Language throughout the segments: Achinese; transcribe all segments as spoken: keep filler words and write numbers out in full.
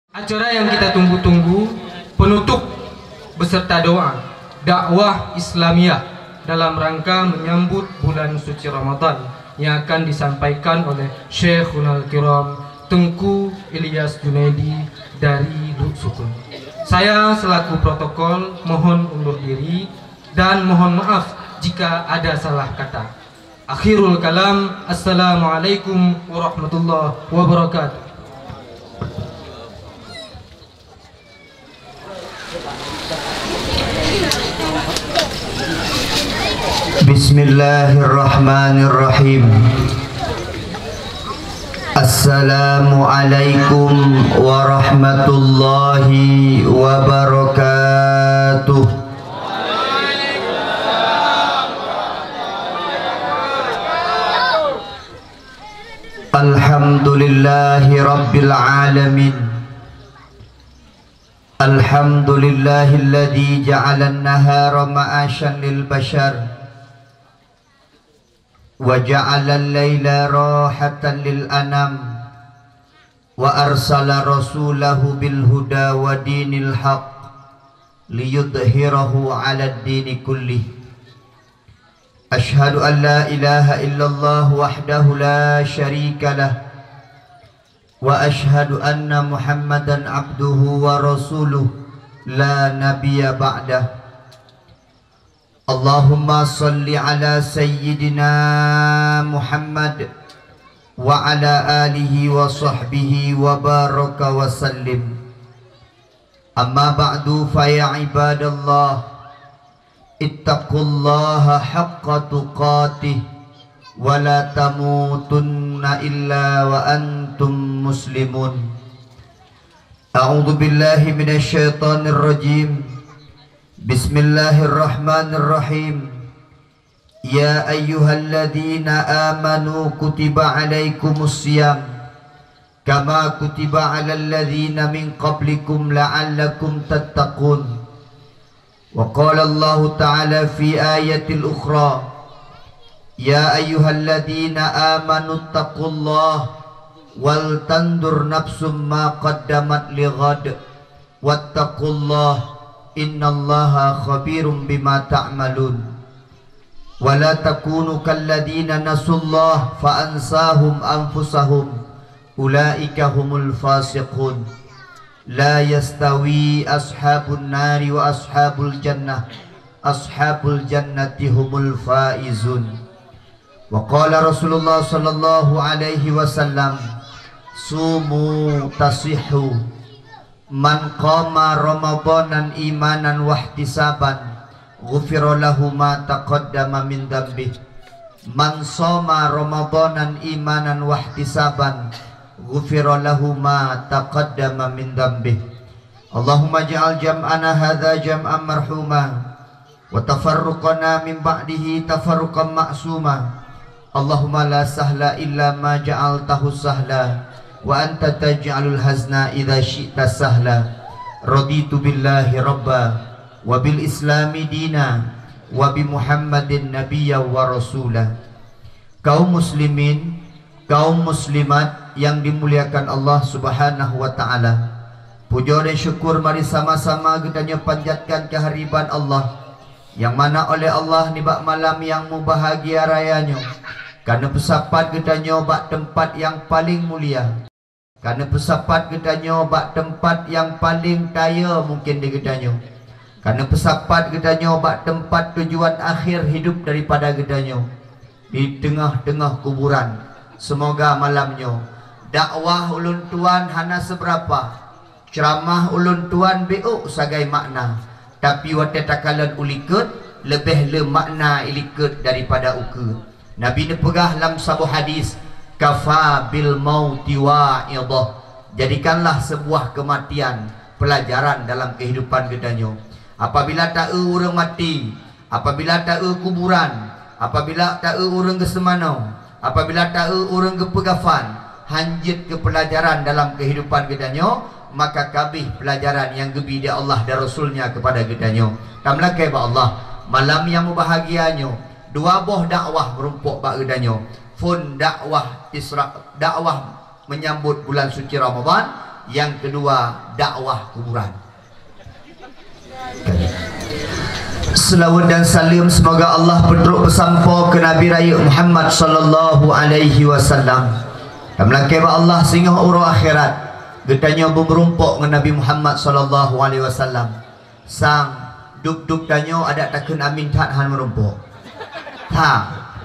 Acara yang kita tunggu-tunggu, penutup beserta doa dakwah Islamiyah dalam rangka menyambut bulan suci Ramadan yang akan disampaikan oleh Syekhunal Kiram Tengku Ilyas Junaidi dari Luk Sukun. Saya selaku protokol mohon undur diri dan mohon maaf jika ada salah kata. Akhirul kalam, assalamualaikum warahmatullahi wabarakatuh. Bismillahirrahmanirrahim. Assalamualaikum warahmatullahi wabarakatuh. Alhamdulillahi rabbil alamin. Alhamdulillahilladzi ja'alan nahara ma'asyan lil bashar wa ja'alal laila rahatan lil anam wa arsala rasulahu bil huda wa dinil haq liyudhhirahu 'alad dini kullih. Asyhadu an la ilaha illallah wahdahu la syarika lah. Wa asyhadu anna Muhammadan abduhu wa rasuluh la nabiyya ba'dah. Allahumma shalli ala sayyidina Muhammad wa ala alihi wa sahbihi wa baraka wa sallim. Amma ba'du, fa ya ibadallah, ittaqullaha haqqa tuqatih wa la tamutunna illa wa antum muslimun. A'udzu billahi minasy syaithanir rajim. Bismillahirrahmanirrahim. Ya ayyuhalladzina amanu kutiba alaikumus siyam kama kutiba alal ladzina min qablikum la'allakum tattaqun. Wa qala Allahu ta'ala fi ayatil ukhra, ya ayyuhalladzina amanu taqullaha wal tanzur nafsum ma qaddamat lighad. Wattaqullah, innallaha khabirum bima ta'malun. Wa la takunu kalladzina nasullah fa ansahum anfusahum, ulaika humul fasiqun. La yastawi ashabun nari wa ashabul jannah, ashabul jannati humul faizun. Wa qala Rasulullah sallallahu alaihi wasallam, sumu tasihhu. Man qama Ramadanan imanan wahtisaban, ghufira lahu ma taqaddama min dhanbih. Man shoma Ramadanan imanan wahtisaban, ghufira lahu ma taqaddama min dhanbih. Allahumma ij'al jam'ana hadza jam'an marhuma, wa tafarruqana min ba'dihi tafarruqan ma'suma. Allahumma la sahla illa ma ja'altahu sahla, wa anta taj'alul hazna idza syi'ta sahla. Raditu billahi rabba, wa bil islami dina, wa bi Muhammadin nabiyya wa rasula. Kaum muslimin, kaum muslimat yang dimuliakan Allah Subhanahu wa taala. Pujoe dan syukur mari sama-sama geutanyoe panjatkan keuhadirat Allah nyang mana oleh Allah nibak malam nyang mubahgia raya nyoe ka neupeusapat geutanyoe bak teumpat nyang paleng mulia. Ka neupeusapat geutanyoe bak teumpat nyang paleng kaya mungken di geutanyoe. Ka neupeusapat geutanyoe bak teumpat tujuan akhé hidup daripada geutanyoe, di teungoh-teungoh kuburan. Seumoga malam nyoe dakwah ulôn tuan hana seubeurapa, ceuramah ulôn tuan beuôk sagai makna, tapi watée takalon u likot, leubeh le makna i likot daripada ukeue. Nabi neupeugah lam saboh hadis, "Kafa bil mauti wa'idhah." Jadikanlah sebuah kematian pelajaran dalam kehidupan geutanyoe. Apabila taeu ureuëng maté, apabila taeu kuburan, apabila taeu ureuëng geuseumanoe, apabila taeu ureuëng geupeukafan, hanjeuet keu pelajaran dalam kehidupan geutanyoe, maka kabeh pelajaran nyang geubi di Allah dan Rasul-Nya kepada geutanyoe. Tameulakée bak Allah, malam nyang mubahgia nyoe, dua boh dakwah meurumpok bak geutanyoe. Phon dakwah Isra, dakwah menyambut bulan suci Ramadan, Nyang keudua, dakwah kuburan. Seulaweuet dan saleuem seumoga Allah peutrok peusampoe keu Nabi Rayeuk Muhammad sallallahu alaihi wasallam. Tameulakée bak Allah singoh uroe akhirat geutanyoe beumeurumpok ngon Nabi Muhammad sallallahu alaihi wasallam. Sang dub-dub tanyoe adak takheun amin that hana meurumpok. Ha,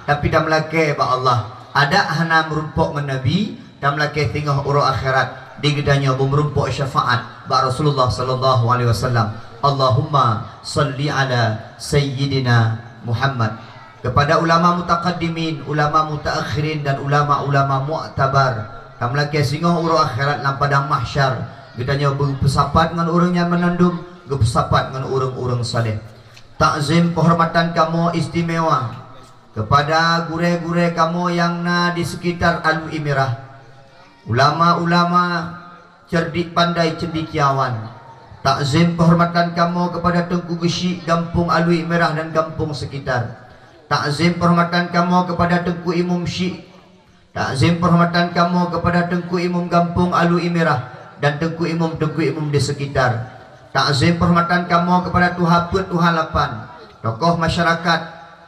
tapi tameulakée bak Allah, adak hana meurumpok ngon Nabi, tameulakée singoh uroe akhirat di geutanyoe beumeurumpok syafaat bak Rasulullah sallallahu alaihi wasallam. Allahumma salli ala sayyidina Muhammad. Kepada ulama mutaqaddimin, ulama mutaakhirin dan ulama-ulama mu'tabar, tameulakée singoh uroe akhirat lam padang mahsyar, geutanyoe beupeusapat ngon ureuëng nyan meunandum, geupeusapat ngon ureuëng-ureuëng saleh. Takzim penghormatan kamoe istimewa kepada gurée-gurée kamoe nyang na di sekitar Alui Mirah, ulama-ulama cerdik pandai cendekiawan. Takzim penghormatan kamoe kepada Teungku Geusyik gampông Alui Mirah dan gampông sekitar. Takzim penghormatan kamoe kepada Teungku Imum Syik. Takzim penghormatan kamoe kepada Teungku Imum gampông Alui Mirah dan Teungku Imum-Teungku Imum di sekitar. Takzim penghormatan kamoe kepada tuha peuet tuha lapan, tokoh masyarakat,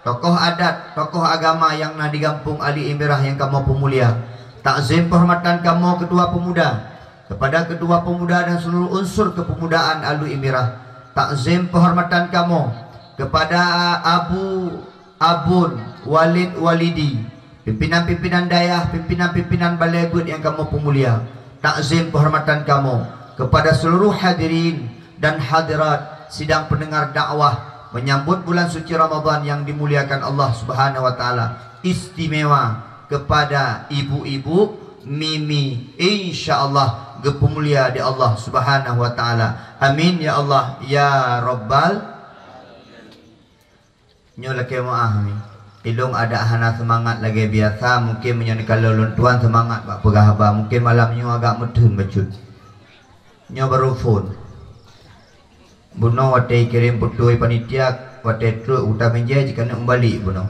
tokoh adat, tokoh agama nyang na di gampông Alui Mirah nyang kamoe peumulia. Takzim penghormatan kamoe ketua peumuda, kepada ketua peumuda dan seluruh unsur kepemudaan Alui Mirah. Takzim penghormatan kamoe kepada Abu Abon, Walid Walidi, pimpinan-pimpinan dayah, pimpinan-pimpinan balai beuet nyang kamoe peumulia. Takzim penghormatan kamoe kepada seluruh hadirin dan hadirat sidang pendengar dakwah menyambut bulan suci Ramadan yang dimuliakan Allah Subhanahu wa Taala. Istimewa kepada ibu-ibu Mimi, insya Allah geupeumulia di Allah Subhanahu wa Taala. Amin ya Allah ya Rabbal. Nyoe lakée meuáh mi. Ilong adak hana seumangat lagée biasa, mungken meunyoe neukalon lôn tuan seumangat bak peugah haba, mungken malam nyoe agak meutheun bacut. Nyoe barô phon. Bunoe watée kirém putôi panitia, watée trok u Tameujai jikaneuk meubalek bunoe.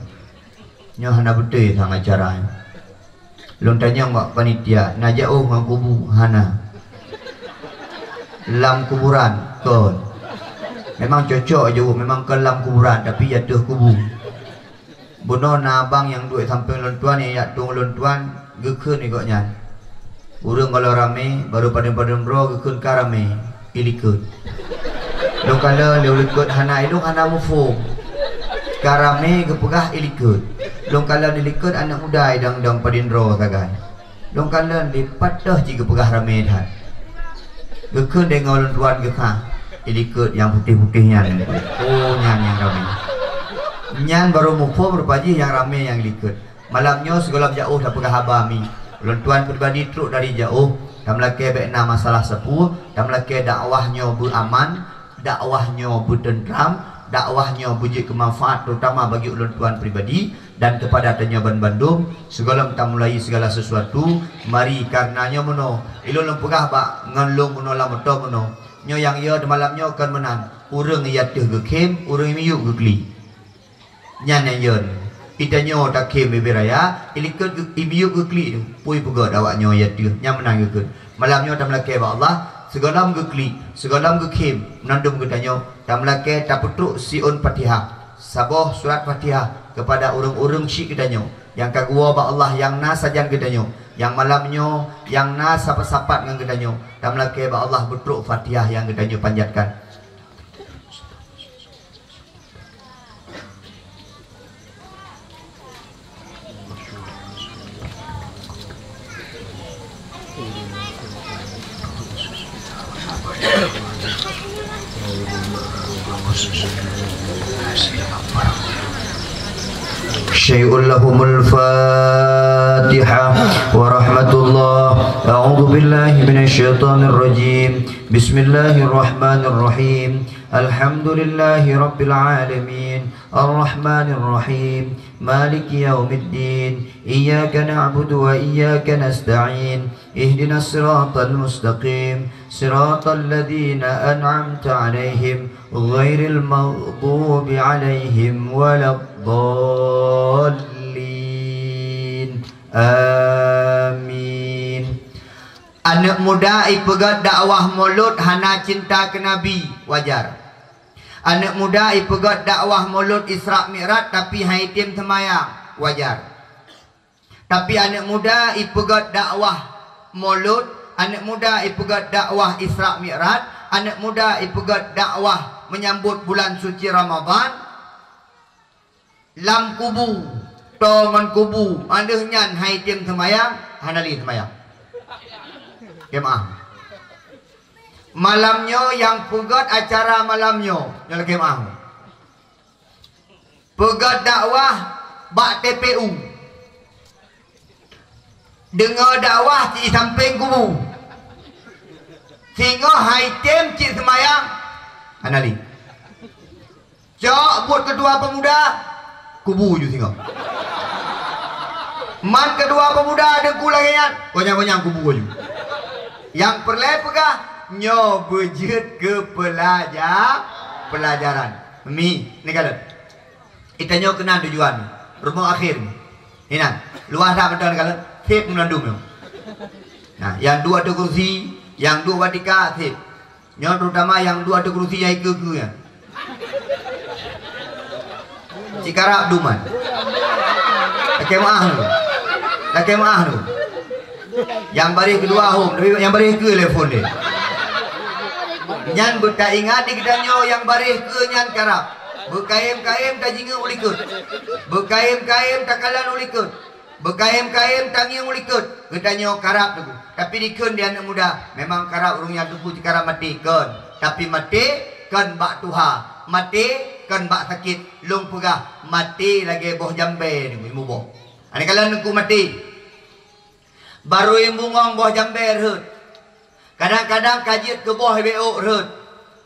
Nyoe hana beutôi sang acara nyoe. Lôn tanyong bak panitia, na jiôh ngon kubu? Hana. Lam kuburan kon. Memang cocok jiôh, memang kon lam kuburan, tapi ateueh kubu. Bunoe na abang nyang duek sampéng lôn tuan nyang jak tueng lôn tuan, geukheun lé gobnyan. Ureuëng goh lom ramé, barô padum-padum droe geukheun ka ramé, ilikot. Lôn kalon lé ilikot hana ilong hana muphom. Ka ramé geupeugah ilikot. Lôn kalon ilikot aneuëk muda idong-dong padum droe sagai. Lôn kalon lé pat toh jih geupeugah ramé that. Geukheun deungoe lôn tuan geukhah, ilikot nyang putéh-putéh nyan. Oh, nyan nyang ramé. Nyan barô muphom rupa jih nyang ramé nyang ilikot. Malam nyoe sigohlom jiôh tapeugah haba mi. Lôn tuan pribadi trok dari jiôh, tameulakée bék na masalah sapeue, tameulakée dakwah nyoe beuaman, dakwah nyoe beuteuntrang, dakwah nyoe beujeuet keu manfaat terutama bagi ulôn tuan pribadi dan keupada tanyoe banmandum. Sigohlom tamulai sigala sesuatu, mari kareuna nyoe meunoe, ilôn lôn peugah bak ngon lôn meunoe lam moto meunoe, nyoe nyang yo di malam nyoe kon meunan, ureuëng i ateueh geukhém, ureuëng i miyueb geuklik. Nyan nyang yo. Itanyoe takhém bibée raya, ilikot geu-, i miyueb geuklik tu, pui peugét awak nyoe i ateueh, nyan meunan geukheun. Malam nyoe tameulakée bak Allah, sigohlom geuklik, sigohlom geukhém, meunandum geutanyoe, tameulakée tapeutrok siôn Fatihah, saboh surat Fatihah keupada ureuëng-ureuëng syik geutanyoe, nyang ka geuwoe bak Allah nyang na sajan geutanyoe, nyang malam nyoe nyang na sapat-sapat ngon geutanyoe, tameulakée bak Allah beutrok Fatihah nyang geutanyoe panjatkan. شيء لهم الفاتحة ورحمة الله. أعوذ بالله من الشيطان الرجيم. بسم الله الرحمن الرحيم. الحمد لله رب العالمين. الرحمن الرحيم. مالك يوم الدين. إياك نعبد وإياك نستعين. اهدنا الصراط المستقيم. صراط الذين أنعمت عليهم. غير المغضوب عليهم ولا الضالين. آمين. Aneuk muda ipeugét dakwah Molot hana cinta keu Nabi, wajar. Aneuk muda ipeugét dakwah Molot Isra Mi'raj tapi han item seumayang, wajar. Tapi aneuk muda ipeugét dakwah Molot, aneuk muda ipeugét dakwah Isra Mi'raj, aneuk muda ipeugét dakwah menyambut bulan suci Ramadhan, lam kubu, toe ngon kubu, mandeh nyan han item seumayang, hana lé seumayang. Jemaah. Malam nyoe nyang peugét acara malam nyoe, nyoe lagée meuah. Peugét dakwah bak T P U. Deungoe dakwah cit sampéng kubu. Singoh han item cit seumayang, hana lé. Cok buet ketua pemuda, kubu ju singoh. Man ketua pemuda deungku lagée nyan, gonyang-gonyang kubu ju. Nyang peureulée peugah, nyoe beujeuet keu pelaja-, pelajaran. Mi, ni kalon. Itanyoe keunan tujuan, rumoh akhé. Inan, luwah that mantong ni kalon, sép meunandum nyoe. Nah, nyang duek ateueh kursi, nyang duek bak tika, sép. Nyoe terutama nyang duek ateueh kursi nyang ikeue-keue nyan. Cit karab duman. Lakée meuah tu. Lakée meuah tu. Nyang baréh keudua hom, tapi nyang baréh keue lé phon deh. Nyan beutaingat di geutanyoe nyang baréh keue nyan karab. Beukayém-kayém tajingeuk u likot. Beukayém-kayém takalon u likot. Beukayém-kayém tangieng u likot, geutanyoe karab teungku. Tapi dikheun di aneuk muda, memang karab ureuëng nyang teungku cit karab maté, kon. Tapi maté kon bak tuha, maté kon bak sakét. Lôn peugah, maté lagée boh jambée teungku, imuboh. Aneuk kalon teungku maté. Barô imeubungong boh jambée rhot. Kadang-kadang ka jeuet keu boh ibe ôk rhot.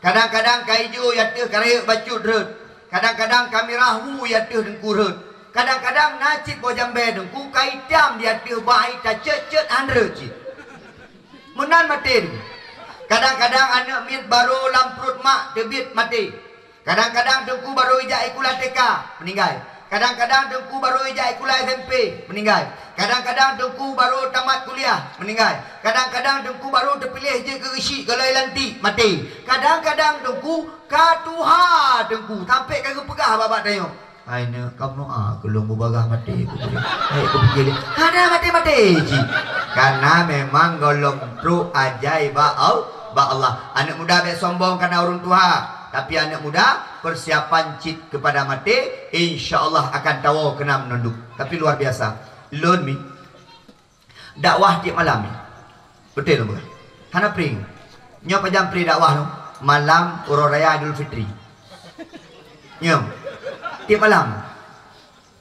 Kadang-kadang ka ijo i ateueh ka rayeuk bacut rhot. Kadang-kadang ka mirah hu i ateueh teungku rhot. Kadang-kadang na cit boh jambée teungku ka itam di ateueh bai tacet-cet han rhot cit. Meunan maté teungku. Kadang-kadang aneuk miet barô lam pruet mak teubiet maté. Kadang-kadang teungku barô ijak sikula T K, meuninggai. Kadang-kadang teungku barô ijak sikula S M P, meuninggai. Kadang-kadang teungku barô tamat kuliah, meuninggai. Kadang-kadang teungku barô teupiléh jeuet keu geusyik gohlom lantik, maté. Kadang-kadang teungku ka tuha teungku, sampoe ka geupeugah bak-bak tanyoe, "Hai neuk, kamoe a keu lôn beubagaih maté," keu geusyik. Hai, keu geusyik, hana maté-maté cit. Karena memang gohlom trok ajai bak Al-, bak Allah. Aneuk muda bék sombong karena ureuëng tuha. Tapi aneuk muda, persiapan cit keupada maté, insya Allah akan tawoe keunan meunandum. Tapi luar biasa. Lôn mi, dakwah tieb malam mi. Beutôi lôn peugah. Hana pring. Nyoe pajan pring dakwah lôn? Malam Uroe Raya Idul Fitri. Nyoe. Tieb malam.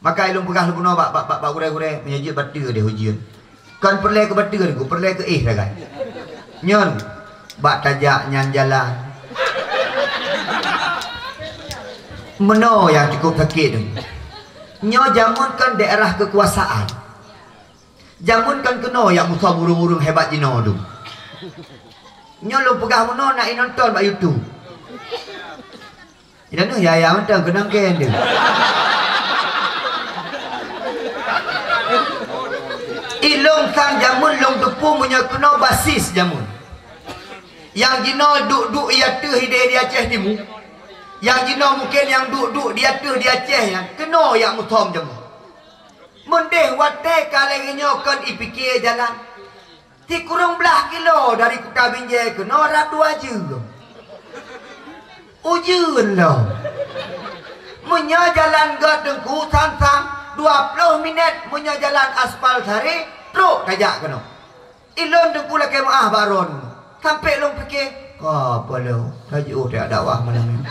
Maka ilôn peugah lôn bunoe bak, bak, bak, bak gurée-gurée, meunyoe jeuet bateue deh ujeuen. Kon peureulée keu bateue Teungku, peureulée keu éh sagai. Nyoe bak tajak nyan jalan. Meunoe nyang cukup sakét Teungku. Nyoe jameun kon daerah keukuasaan. Jameun kon keunoe nyang musoh ureuëng-ureuëng hebat jinoe Teungku. Nyoe lôn peugah meunoe na inonton bak YouTube. Inan yaya mantong keunong keu nyan. Ilôn sang jameun lôn teupeu meunyoe keunoe basis jameun. Nyang jinoe duek-duek i ateueh idéh di Aceh Timu. Nyang jinoe mungken nyang duek-duek di ateueh di Aceh nyan keunoe jak musom jameun. Meudeh watée ka lagée nyoe kon ipiké jalan. Sikureueng blaih kilo dari Kuta Binjai keunoe rab dua jeuem. Ujeuen lom. Meunyoe jalan gét Teungku sang-sang dua ploh minét, meunyoe jalan aspal saré, trok tajak keunoe. Ilôn Teungku lakée meuáh bak droeneuh. Sampoe lôn piké, "Ka apa lôn tajiôh tajak dakwah malam nyoe?"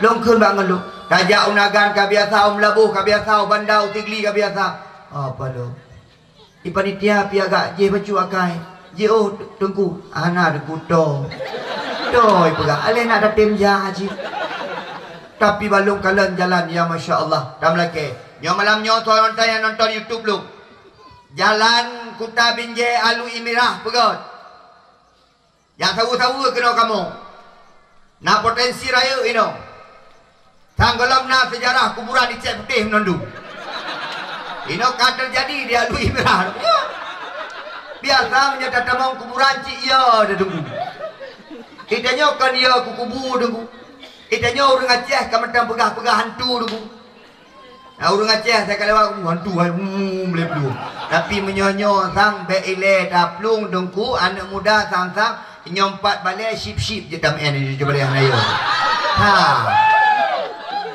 Lôn kheun bak ngon lôn, "Tajak u Nagan ka biasa, u Meulaboh ka biasa, u Banda, u Sigli ka biasa." "Apa lôn?" Di panitia pih agak jih bacut akai. Jiôh Teungku, hana Teungku toe. Toe ipeugah, aléh na tatem jak cit. Tapi bak lôn kalon jalan, ya masya Allah. Tameulakée. Nyoe malam nyoe soe nonton nyang nonton YouTube lôn. Jalan Kuta Binjai Alui Mirah peugét. Nyang saweue-saweue keunoe kamoe. Na potensi rayeuk inoe. Sang gohlom na seujarah kuburan Icet Putéh meunondum. Inoe ka teujadi di Alui Mirah. Biasa meunyoe tatamong kuburan cit yo, Teungku. Itanyoe kon yo keu kubu, Teungku. Itanyoe ureuëng Aceh ka mantong peugah-peugah hantu, Teungku. Nah, ureuëng Aceh asai ka lewat, uh, hantu, hai, uh, meuleueh plueng. Tapi meunyoe nyoe sang bék ilée taplueng, Teungku, aneuëk muda sang-sang, nyoe pat balée sip-sip jeuet tameu'en, cuba lihat na yo. Ha.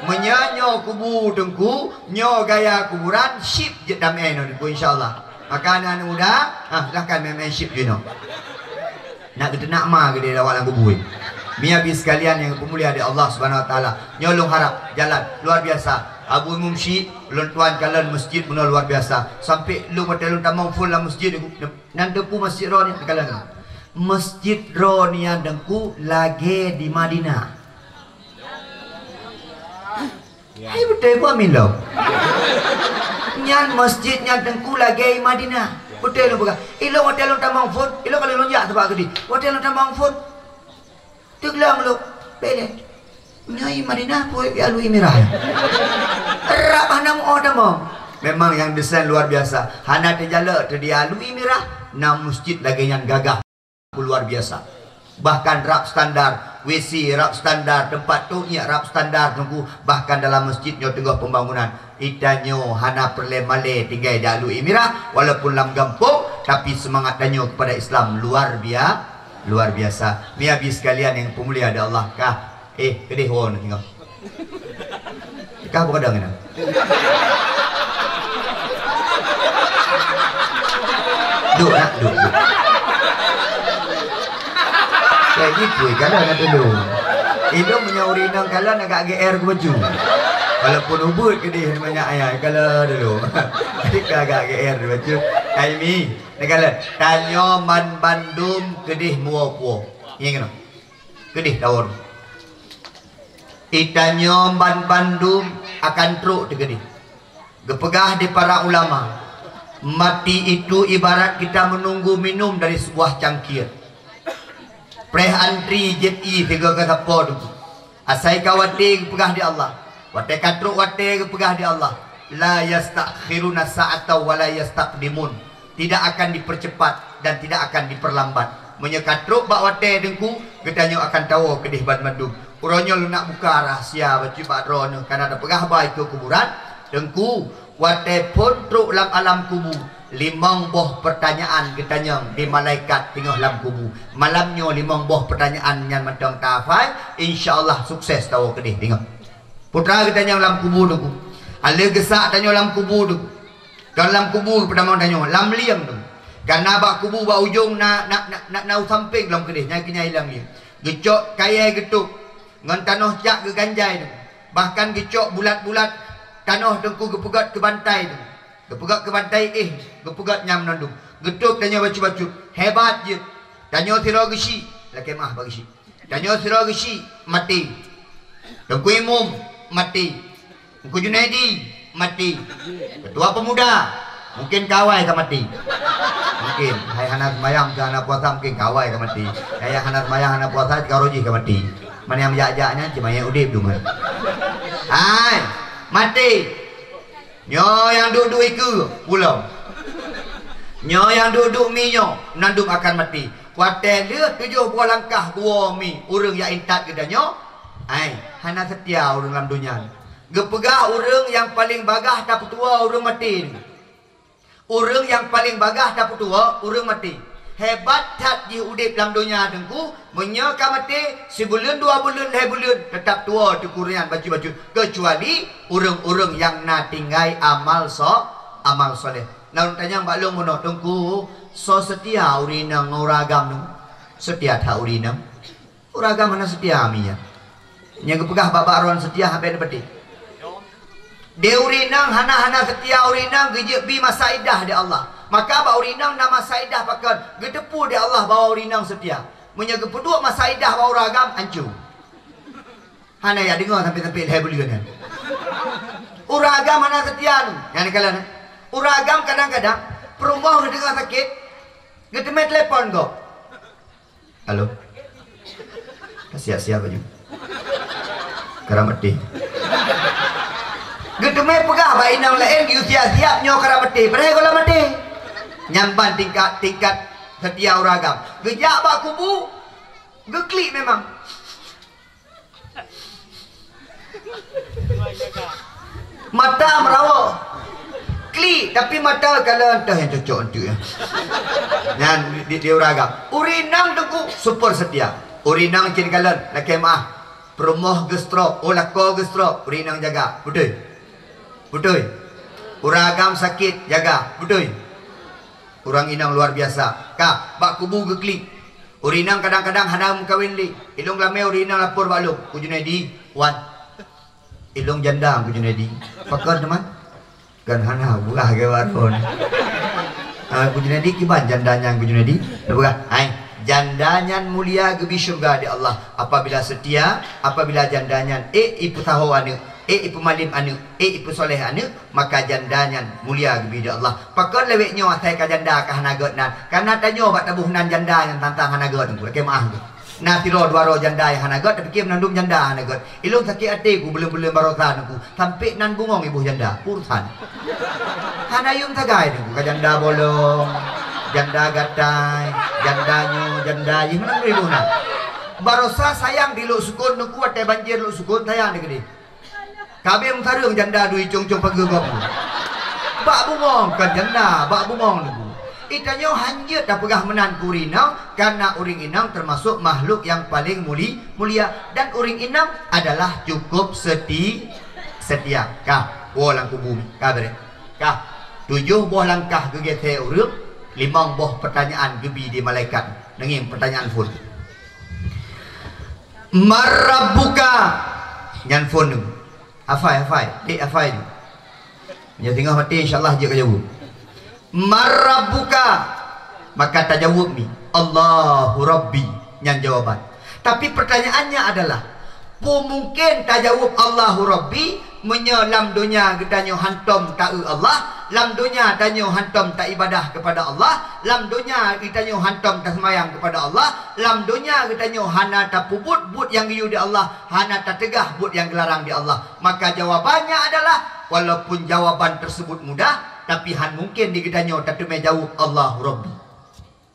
Meunyoe nyoe kubu, Teungku, nyoe gaya kuburan, sip jeuet tameu'en, Teungku, insya Allah. Maka aneuëk-aneuëk muda, ah, silahkan main-main sip jinoe. Nak geuteunak ma geudeh lawak lam kubu. Meunyoe bit sekalian nyang peumulia di Allah Subhanahu Wa Taala. Nyoe lôn harap jalan luar biasa. Abu Imum Syik, lôn tuan kalon masjid bunoe luar biasa. Sampai lôn watée lôn tamong phon lam masjid, nan Teungku masjid droeneuh kalon. Masjid droeneuh Teungku lagée di Madinah. Hai beutôi buet milo. Nyan masjid nyan Teungku lagée Madinah. Beutôi lôn peugah. Ilôn watée lôn tamong phon, ilôn ka lôn jak sabak keudeh. Watée lôn tamong phon, teugleng lôn, bele. Nyoe Madinah peue ya lui mirah. Rab hana meu tamong. Memang nyang desain luar biasa. Hana teujalok teuh di alui mirah, na masjid lagée nyan gagah. Luar biasa. Bahkan rab standar, W C rab standar, teumpat tumiek rab standar, Teungku, bahkan dalam masjid nyoe teungoh pembangunan. Itanyoe hana peureulée malée tinggai di alui mirah, walaupun lam gampông, tapi semangat tanyoe kepada Islam luar bia-, luar biasa. Meunyoe bit sekalian nyang peumulia di Allah kah, eh, keudeh woe neuh singoh. Ka apa kadang kena? Duk nak, duk, duk. Kayak gitu, kalau nak dulu. Ilung meunyoe ureueng inong kalau nak agak G R ke baju. Walaupun ubit keudeh banyak ayah, kalau dulu. Jadi ka agak G R ke baju. Hai Mi, nak kalau tanyoe ban bandum keudeh muwoe puwoe. Ingat kena? Keudeh tawon. Itanyoe ban bandum akan trok teukeudeh. Geupeugah di para ulama, mati itu ibarat kita menunggu minum dari sebuah cangkir. Preh antri jeuet ie sigoe ka sapo teungku. Asai ka watée geupeugah di Allah. Watée ka trok watée geupeugah di Allah, "La yastakhiruna sa'atan wa la yastaqdimun." Tidak akan dipercepat dan tidak akan diperlambat. Meunyoe ka trok bak watée teungku, geutanyoe akan tawoe keudeh banmandum. Uroe nyoe lôn nak buka rahsia bacut bak droeneuh, kana tapeugah ba ikeue kuburan. Teungku, watée phon trok lam alam kubu, limong boh peurtanyaan geutanyong di malaikat teungoh lam kubu. Malam nyoe limong boh peurtanyaan nyan mantong tahafai, insya Allah sukses tawoe keudeh teungoh. Putra geutanyong lam kubu teungku. Aleuh geusak tanyoe lam kubu teungku. Kon lam kubu peutamong tanyoe, lam lieng teungku. Kana bak kubu bak ujong na, na, na, na, na u sampéng lom keudeh, nyan keuh nyan lam lieng. Geucok kayée geutôb, ngon tanoh cak geuganjai teungku. Bahkan geucok bulat-bulat tanoh teungku geupeugét keu bantai teungku. Geupeugét keu bantai éh, geupeugét nyan meunandum. Geutôb tanyoe bacut-bacut, hebat jeuet. Tanyoe sidroe geusyik, lakée meu'ah bak geusyik. Tanyoe sidroe geusyik, maté. Teungku Imum, maté. Teungku Junaidi, maté. Ketua Pemuda, mungkin ka awai ka maté. Mungkin, hai hana seumayang, hana puasa, mungkin ka awai ka maté. Hai hana seumayang, hana puasa, sikarôh jih ka maté. Man nyang jak-jak nyan, cuma nyang udeb dum. Hai, maté. Nyoe nyang duek-duek ikeue, pulang. Nyoe nyang duek-duek mi nyoe, mandum akan maté. Watée lheueh tujoh boh langkah geuwoe mi ureueng nyang intat geutanyoe, ai, hana seutia ureueng lam donya. Geupeugah ureueng nyang paleng bagaih tapeutuwoe ureueng maté. Ureueng nyang paleng bagaih tapeutuwoe ureueng maté. Hebat that jih udeb lam donya teungku, meunyoe ka maté, sibuleuen dua buleuen lhée buleuen teutap tuwoe teungku ureueng nyan bacut-bacut, keucuali ureueng-ureueng nyang na tinggai amal so-, amal soleh. Na ureueng tanyong bak lôn bunoe, "Teungku, soe seutia ureueng inong ngon ureueng agam teungku?" Seutia that ureueng inong. Ureueng agam hana seutia mi nyan. Nyang geupeugah bak-bak droe seutia habéh neupeudeh. Di ureueng inong hana-hana seutia ureueng inong geujeuet bi masa iddah di Allah. Maka bak ureueng inong na masa iddah pakon, geuteupeue di Allah bahwa ureueng inong seutia. Meunyoe geupeuduek masa iddah bak ureueng agam, ancu. Hana ya deungoe sampai-sampai lhée buleuen nyan. Ureueng agam hana seutia nyan kalon. Ureueng agam kadang-kadang peurumoh geudeungoe sakét, geuteumé telepon gob. Halo. Ka siap-siap baju. Kara maté. Geuteumé peugah bak inong laén, "Yue siap-siap nyoe kara maté." Padahai goh lom maté. Nyan ban tingkat, tingkat seutia ureueng agam. Geujak bak kubu, geuklik memang. Mata meurawoe. Klik, tapi mata kalon teuh nyang cocok enteuk nyan. Nyan di, di, di ureueng agam. Ureueng inong teungku super seutia. Ureueng inong cit kalon, lakèe meu'ah. Peurumoh geustrok, oh lakoe geustrok, ureueng inong jaga. Beutôi? Beutôi? Ureueng agam sakét, jaga. Beutôi? Ureueng inong luar biasa. Ka, bak kubu geuklik. Ureueng inong kadang-kadang hana meukawen lé. Ilong lamé ureueng inong lapor bak lôn, "Ku Junaidi, wan." Ilong janda, Ku Junaidi. Pakon teuma? Kan hana, beurah ke baron. Ah, Ku Junaidi, kiban janda nyan, Ku Junaidi? Beurah. Hai, janda nyan mulia geubi syeuruga di Allah. Apabila seutia, apabila janda nyan, eh, ipeusaho aneuk, eh, ipeumalem aneuk, eh, ipeusoleh aneuk, maka janda nyan mulia geubi di Allah. Pakon lawét nyoe asai ka janda ka hana gét nan? Karena tanyoe bak taboh nan janda nyang tantang hana gét teungku. Lakèe meu'ah teungku. Na sidroe dua droe janda nyang hana gét, tapi kém mandum janda hana gét. Ilong sakét até ku buleuen-buleuen barosa teungku. Sampé nan bungong iboh janda. Urusan. Hana yum sagai teungku. Ka janda bolong, janda gatai, janda nyoe, janda jih. Meunan iboh nan. Barosa sayang di Lhoksukon teungku, watèe banjir Lhoksukon sayang di keudéh. Ka abéh meutareueng janda dui cong-cong pageue gob. Bak bungong kon janda, bak bungong teungku. Itanyoe hanjeuet tapeugah meunan keu ureueng inong, karena ureueng inong teumasok makhluk nyang paleng muli-, mulia. Dan ureueng inong adalah cukup seti-, setia. Ka, woe lam kubu, ka beureh. Ka, tujoh boh langkah geugisé ureueng, limong boh peutanyaan geubi di malaikat. Neungieng peutanyaan phon. "Man rabbuka?" Nyan phon nyoe. Hafai, hafai. Dek hafai nyoe. Nyoe singoh maté, insya Allah jeuet ka jaweueb. "Man rabbuka?" Maka tajaweueb mi, "Allahu Rabbi." Nyan jawaban. Tapi pertanyaannya adalah, peue mungken tajaweueb "Allahu Rabbi" meunyoe lam donya geutanyoe hantom taeu Allah, lam donya tanyoe hantom taibadah kepada Allah, lam donya geutanyoe hantom taseumayang kepada Allah, lam donya geutanyoe hana tapeubuet buet nyang geuyue di Allah, hana tateugah buet nyang geularang di Allah. Maka jawabannya adalah, walaupun jawaban tersebut mudah, tapi han mungken di geutanyoe tateumé jaweueb, "Allahu Rabbi."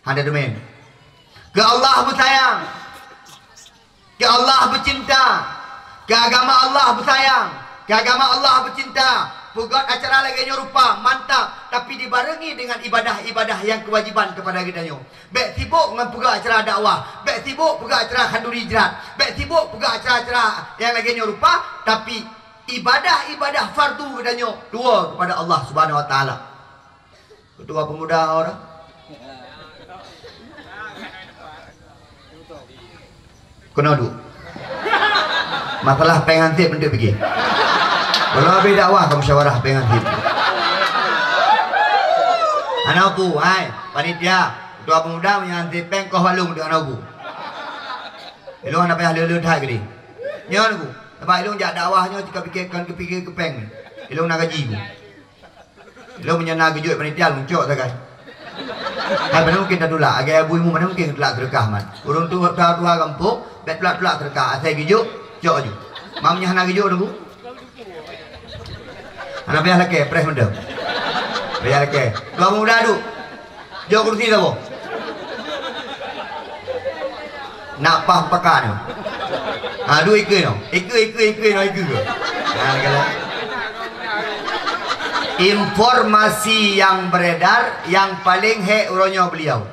Hana teumé. Keu Allah beusayang. Keu Allah beucinta, keu agama Allah beusayang, keu agama Allah beucinta. Peugöt acara lagèe nyoe rupa mantap, tapi dibarengi dengan ibadah-ibadah nyang keuwajiban keupada geutanyoe. Bèk sibok ngon peugöt acara dakwah, bèk sibok peugöt acara khanduri jrat, bèk sibok peugöt acara-acara nyang lagèe nyoe rupa, tapi ibadah-ibadah fardu geutanyoe tuwo keupada Allah Subhanahu Wa Taala. Ketua pemuda orang. Keunoe duek. Masalah péng hansip eunteuk pike. Walau habéh dakwah ka musyawarah péng hansip. Hana uku, hai, panitia, ketua pemuda meunyoe hansip péng koh bak lôn eunteuk hana uku. Ilôn hana payah le-le that keudéh. Nyoe uku, sabab ilôn jak dakwah nyoe jika pike kon geupike keu péng. Ilôn na gaji uku. Lôn meunyoe na geujok panitia lôn cok sagai. Hai, mana mungkin tatulak, lagèe Abu Imu mana mungkin tatulak seudeukah man. Ureueng tuha-tuha gampông, bèk tulak-tulak seudeukah, asai geujok, cok aju. Mam nyan hana geujok teungku. Hana payah lakèe, preh mantong. Payah lakèe. Dua pemuda duek. Jok kursi saboh. Nak pah pakat nyoe. Ha, duek ikeu nyoe. Ikeu, ikeu, ikeu nyoe, ikeu ke? Ha, kalau. Informasi yang beredar yang paling hek uroe nyoe beliau.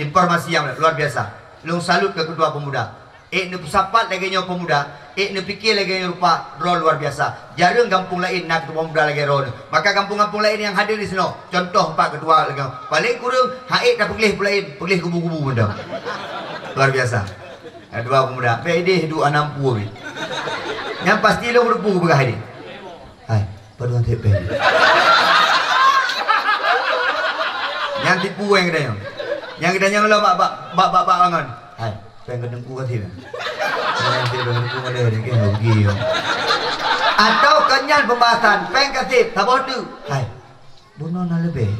Informasi yang luar biasa. Lôn salut ke ketua pemuda. Ék neupeusapat lagèe nyoe peumuda, ék neupike lagèe nyoe rupa, droe luar biasa. Jareueng gampông laén na ketua peumuda lagèe droeneuh. Maka gampông-gampông laén nyang hadir disinoe, contoh pat ketua lagèe nyoe. Paleng kureueng, han ék tapeugleh peue laén, peugleh kubu-kubu mantong. Luar biasa. Ketua peumuda, bèk idéh duek anam pue. Nyang pasti lôn repu peugah idéh. Hai, padum hansip péng. Nyang tipu nyang geutanyoe. Nyang geutanyoe lom bak, bak, bak, bak, bak bangon. Hai, péng keu teungku kasih. Péng keu teungku mana ni, kan rugi yo. Atau keu nyan pembahasan, péng kasih, saboh teuk. Hai, bunoe na leubeh.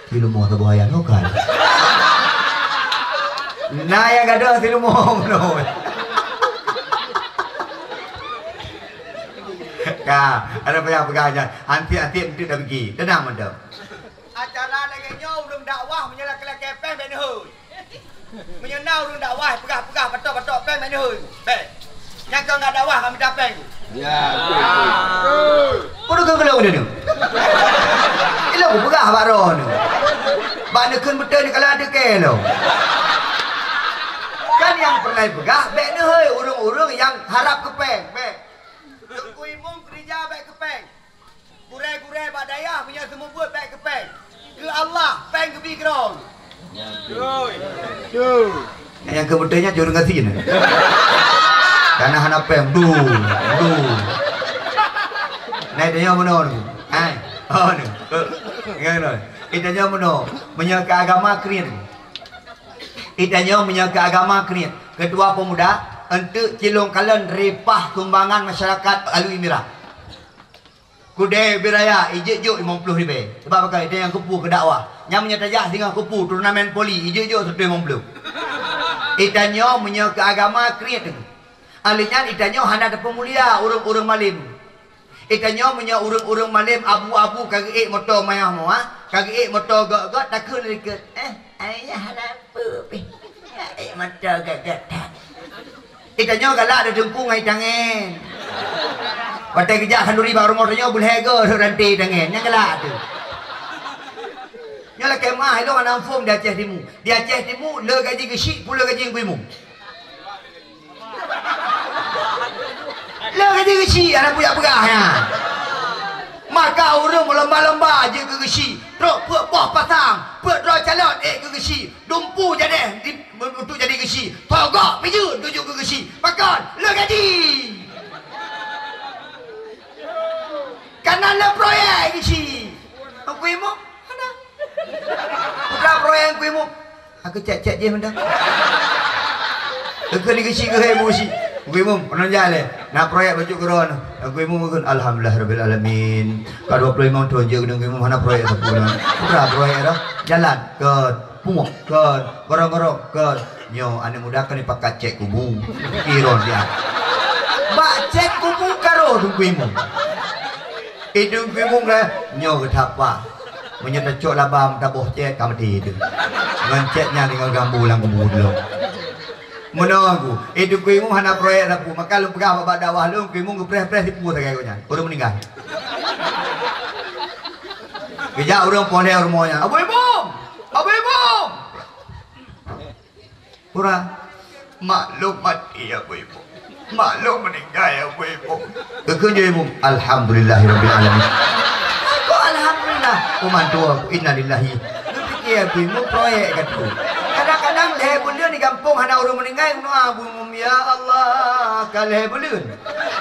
Silumoe saboh ayam lokal. Na nyang gadoh silumoe bunoe. Ka, ada payah peugah nyan. Hansip-hansip eunteuk dah pigi. Teunang mantap. Acara Péng bèk neuhôi. Meunyoe na ureueng dakwah peugah-peugah patok-patok péng bèk neuhôi. Bèk. Nyang kon ka dakwah ka mita péng. Ya, betul, betul. Peue keu geulong nyoe? Ilong peugah bak droeneuh. Bak neukheun beutôi neukalon teuke lom. Kan nyang peureulèe peugah bèk neuhôi ureueng-ureueng nyang harab keu péng. Bèk. Teungku Imum keurija bèk keu péng. Gurèe-gurèe bak dayah meunyoe seumeubeuet bèk keu péng. Keu Allah, péng geubi keudroe. Nyang keu beutôi nyan jureueng gasien. Kana hana péng, du, du. Nah, tanyoe meunoe nyoe. Hai, oh, nyoe. Nyoe, nyoe. Tanyoe meunoe. Meunyoe keu agama kriet. Tanyoe meunyoe keu agama kriet. Keutua pemuda, eunteuk cilong kalon reupah sumbangan masyarakat Alue Mira. Keudè ubé raya, ijeuet jok limong ploh ribèe. Sabab pakon? Tanyoe nyang keupeue keu dakwah. Nyan meunyoe tajak singoh keupeue turnamen voli, ijeuet jok sireutoh limong ploh. Tanyoe meunyoe keu agama kriet. Alèh nyan tanyoe hana tapeumulia ureueng-ureueng malém. Tanyoe meunyoe ureueng-ureueng malém abu-abu ka geuék moto meuah-meuah, ka geuék moto gèt-gèt, takheun likot. Eh, ayah hana peue pih. Ka ék moto gèt-gèt that. Tanyoe galak di teungku ngon tangen. Watèe geujak khanduri bak rumoh tanyoe beulhèe goe rhot ranté tangen. Nyan galak teuh. Nyoe lakèe meuah ilong hana muphom di Aceh Timu. Di Aceh Timu le gaji geuchik, pue le gaji Teungku Imum. Le gaji geuchik hana peue jak peugah nyan. Maka ureueng meulomba-lomba jeuet keu geuchik, trok peuet boh pasang, peuet droe calon ék keu geuchik, dumpeue jadèh di untuk jadi geuchik, togok pih jeuet tuju keu geuchik. Pakon? Le gaji. Kana le proyek geuchik. Teungku Imum? Hana. Putra proyek Teungku Imum. Aku cek-cek jih mantong. Teungku ni geuchik keuhai busi. Teungku Imum, peureulèe jak lé. Na proyek bacut keudroe. Teungku Imum geukheun, "Alhamdulillah rabbil alamin. Ka dua ploh limong thôn jeuet Teungku Imum hana proyek sapeue na." Putra proyek dah. Jalan, kon. Pungok, kon. Gorong-gorong, kon. Nyoe aneuk muda kon ipakat cek kubu. Kiron dia. Bak cek kubu ka roh Teungku Imum. Teungku Imum lé, nyoe geutapa. Meunyoe tacok laba meutabôh cek ka meuti teuh. Ngon cek nyan deungon gambu lam kubu dulu. Meunoe ku, Teungku Imum hana proyek sapeue, maka lôn peugah bak dakwah lôn, Teungku Imum geupreh-preh sipue sagai gobnyan. Ureueng meuninggai. Geujak ureueng poh lhèe rumoh nyan, "Abu Imum! Abu Imum!" Pura, "Mak lôn maté, Abu Imum. Mak lôn meuninggai, Abu Imum." Geukheun jih Imum, "Alhamdulillahirabbil alamin." Kok alhamdulillah? Oh, mantua aku, innalillahi. Geupike Abu Imum proyek ka tu. Kadang-kadang lhèe buleuen di gampông hana ureueng meuninggai, meudoa Abu Imum, "Ya Allah, ka lhèe buleuen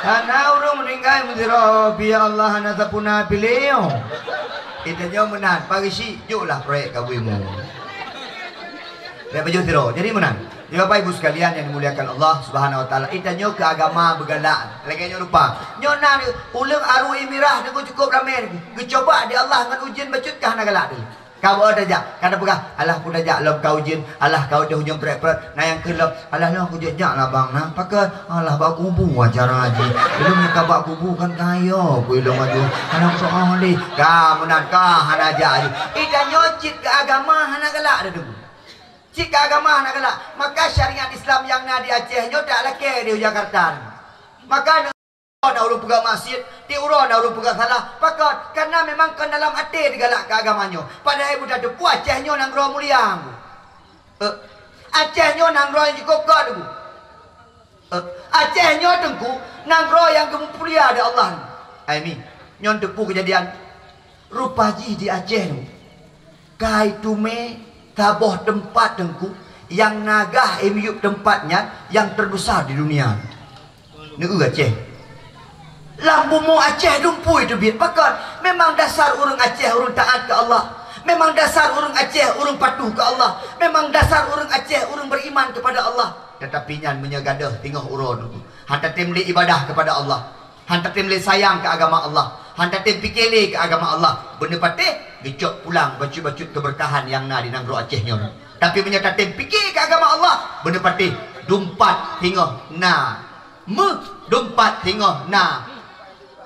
hana ureueng meuninggai meusidroe, ya Allah, hana sapeue na piléh." Tanyoe meunan, pageusik joklah proyek keu Abu Imum. Baik, pajoh sidroe. Jadi meunan. Jadi Bapak Ibu sekalian yang dimuliakan Allah Subhanahu wa taala, tanyoe keu agama beugalak. Lagèe nyoe rupa. Nyoe na ureueng Alue Mira nyoe cukôp ramè, geucuba di Allah ngon ujeuen bacut ka hana galak teuh. Ka beuo tajak, ka tapeugah, "Alah peue tajak lom ka ujeuen, alah ka ujeuen prèk-prèk." Na nyang kheun lom, "Alah lôn kujak jak lam bang na." Pakon? "Alah bak kubu acara jih. Ulôn nyang ka bak kubu kan kaya ku ilôn aju. Hana kusoe lé." Ka meunan ka hana jak aju. Tanyoe cit keu agama hana galak teuh. Cit keu agama hana galak. Maka syariat Islam nyang na di Aceh nyoe tak lakèe di Jakarta. Maka na ureueng peugah maksiet, di uroe na ureueng peugah salah. Pakon? Karena memang kon dalam até digalak keu agama nyoe. Padahai buta teupeu Aceh nyoe nanggroe mulia. Eh, Aceh nyoe nanggroe nyang jikokot. Eh, Aceh nyoe Teungku, nanggroe nyang geumulia di Allah. Ai mi, nyoe teupeu keujadian. Rupa jih di Aceh nyoe, kai teumé saboh teumpat Teungku, nyang na gah miyueb teumpat nyan nyang teubesar di dunia. Neu Aceh. Lam bumoe Aceh dumpeue teubiet. Pakon? Memang dasar ureueng Aceh ureueng taat keu Allah. Memang dasar ureueng Aceh ureueng patuh keu Allah. Memang dasar ureueng Aceh ureueng beriman kepada Allah. Tetapi nyan meunyoe gadôh singoh uroe nyoe, han tatem lé ibadah kepada Allah, han tatem lé sayang keu agama Allah, han tatem pike lé keu agama Allah, beuneupatéh geucok pulang bacut-bacut keubeurkahan nyang na di nanggroe Aceh nyoe. Tapi meunyoe tatem pike keu agama Allah, beuneupatéh dumpat singoh na meuh, dumpat singoh na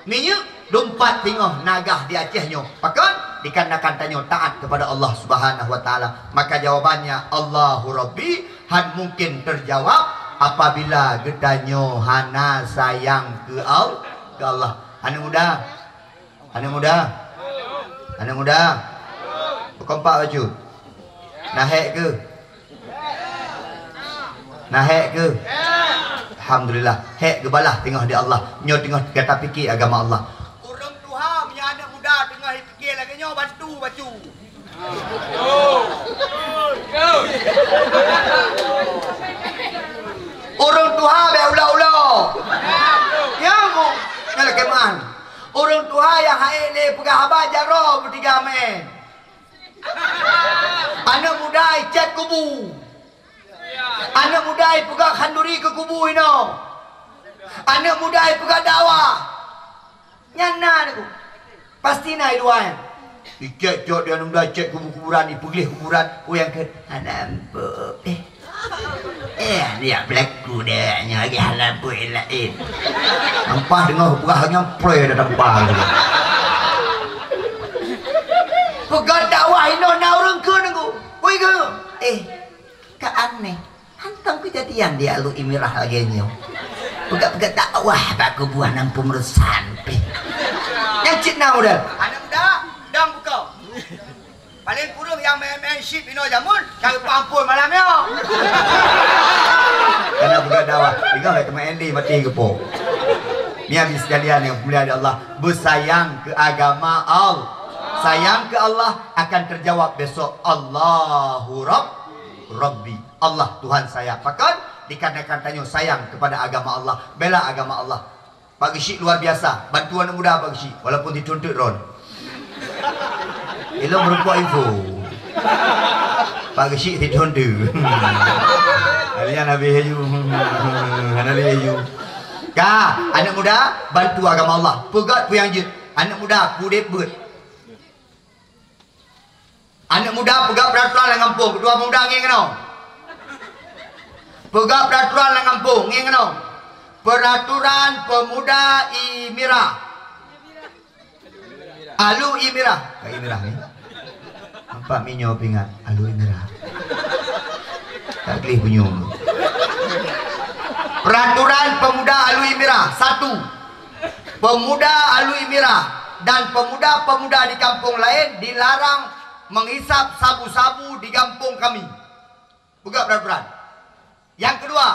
minyeuk, dumpat singoh na gah di Aceh nyoe. Pakon? Dikarenakan tanyoe taat kepada Allah Subhanahu wa Taala, maka jawabannya Allahu Rabbi han mungkin terjawab apabila geutanyoe hana sayang keu Al-, keu Allah. Aneuk muda, aneuk muda, aneuk muda, beukompak bacut. Nah, hek keuh. Nah, hek keuh. Alhamdulillah, hek geubalah teungoh di Allah. Nyoe teungoh gata pike agama Allah. Ureueng tuha meunyoe aneuk muda teungoh pike lagèe nyoe, bantu bacut. Ureueng tuha bèk ulo-ulo. Nyang, nyang lakèe meu'ah. Ureueng tuha nyang hana lé peugah haba jaroe beutiga meu'en. Aneuk muda icet kubu. Aneuk muda ipeugah khanduri keu kubu inoe. Aneuk muda ipeugah dakwah. Nyan na, Teungku. Pasti na i luwa nyan. Icet cok di aneuk muda, icet kubu-kuburan, ipeugleh kuburan. Oh, nyang kheun, hana ampôn. Eh. Eh, dia pelaku deh, nyoe lagi hana ampôn laén. Ampah deungoh peugah nyan, preh dah tampah. Peugah dakwah inoe na ureueng kheun, Teungku. Oi, kheun. Eh. Ka aneh. Hantom keujadian di Alue Mirah lagèe nyoe. Peugah-peugah dakwah bak kubu aneuk muda meureusan pih. Nyang cit na model. Aneuk muda, dong bukon. Paléng kureueng nyang main-main chip inoe jameun, ka geupampôn malam nyoe. Kana peugah dakwah, tinggai teuma Andy mati geupo. Nyan bit sekalian nyang mulia di Allah, beusayang keu agama Allah. Sayang keu Allah akan terjawab besok, Allahu Rabb, Rabbi. Allah Tuhan saya. Pakon? Dikarenakan tanyoe sayang kepada agama Allah, bela agama Allah. Pak Geuchik luar biasa, bantu aneuk muda Pak Geuchik, walaupun di Tuntut Ron. Ilong meureumpok info. Pak Geuchik di Tuntut. Kalian habis aju. Hana lé aju. Ka, aneuk muda, bantu agama Allah. Peugah peue nyang jeuet. Aneuk muda, pudeb beuet. Aneuk muda peugah peraturan lam gampông, ketua pemuda ngieng keunoe. Peugah peraturan lam gampông, ngieng keunoe. Peraturan pemuda Imirah. Alue Imirah. Ka Imirah ni. Nampak minyo pingat Alue Imirah. Tak gleh punyueng. Peraturan pemuda Alue Imirah. Satu. Pemuda Alue Mirah dan pemuda-pemuda di kampung lain dilarang menghisap sabu-sabu di gampông kami. Peugah peraturan. Nyang keudua,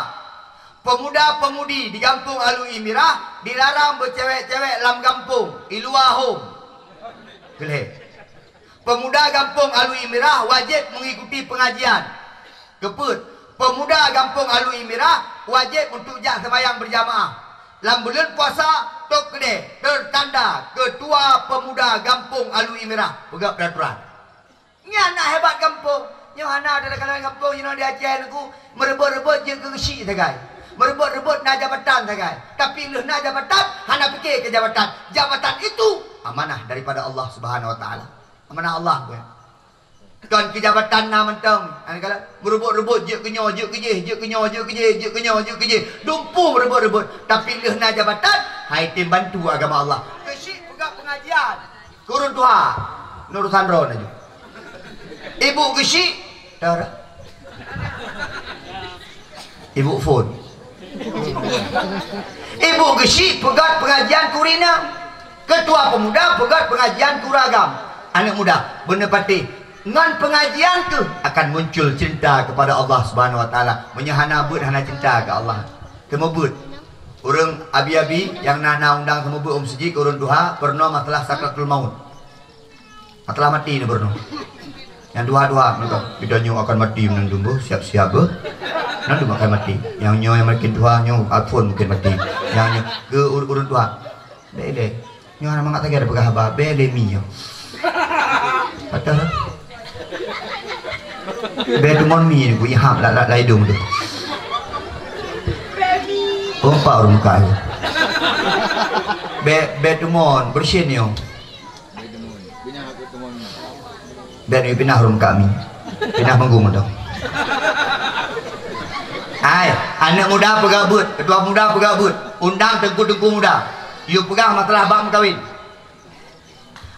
pemuda-pemudi di gampông Alue Mirah dilarang beucewek-cewek lam gampông, i luwa hom. Keu lhèe. Pemuda gampông Alue Mirah wajéb mengikuti pengajian. Keupeuet, pemuda gampông Alue Mirah wajéb untuk jak seumayang berjamaah. Lam buleuen puasa, trok keudè, tertanda ketua pemuda gampông Alue Mirah peugah peraturan. Nyan na hebat gampông. Nyoe hana teuka lam gampông jinoe di Aceh nyoe, meureubeut-reubot jeuet keu geuchik sagai. Meureubeut-reubot na jabatan sagai. Tapi lheueh na jabatan, hana pike keu jabatan. Jabatan itu amanah daripada Allah Subhanahu Wa Taala. Amanah Allah buet. Kon keu jabatan na mantong. Hana kala meureubeut-reubot jeuet keu nyoe, jeuet keu jéh, jeuet keu nyoe, jeuet keu jéh, jeuet keu nyoe, jeuet keu jéh. Dumpeue meureubeut-reubot. Tapi lheueh na jabatan, hai tem bantu agama Allah. Geuchik peugah pengajian. Keu ureueng tuha, neurosan droe laju. Ibu geuchik, dah, dah. Ibu phon. Ibu geuchik peugöt pengajian keu ureueng inong. Ketua pemuda peugöt pengajian keu ureueng agam. Aneuk muda, beuneupatéh, ngon pengajian kheueh akan muncul cinta kepada Allah Subhanahu Wa Taala. Meunyoe hana beuet, hana cinta keu Allah. Teumeubeuet. Ureueng abi-abi nyang na, na undang teumeubeuet u meuseujid keu ureueng tuha, peurunoe masalah sakratul maut. Masalah maté ni peurunoe. Nyang tuha-tuha, meunan, "Kita nyoe akan mati meunan dum beuh, siap-siap beuh. Meunan dum akan mati. Nyang nyoe nyang makin tuha, nyoe phon mungkin mati. Nyang nyoe, keu ur-, ureueng tuha." Bèk lé. Nyoe hana mangat lagèe ada peugah haba, bèk lé mi nyoe. Padahai bèk teumon mi ni, bui hab lat, lat, lat idong tu. Kompak ureueng muka tu. Bèk, bèk teumon, beureusin nyoe. Bèk ni pinah rhueng kami. Pinah meugung tu. Hai, aneuk muda peugah beuet, ketua muda peugah beuet, undang teungku-teungku muda. Yue peugah masalah bak meukawen.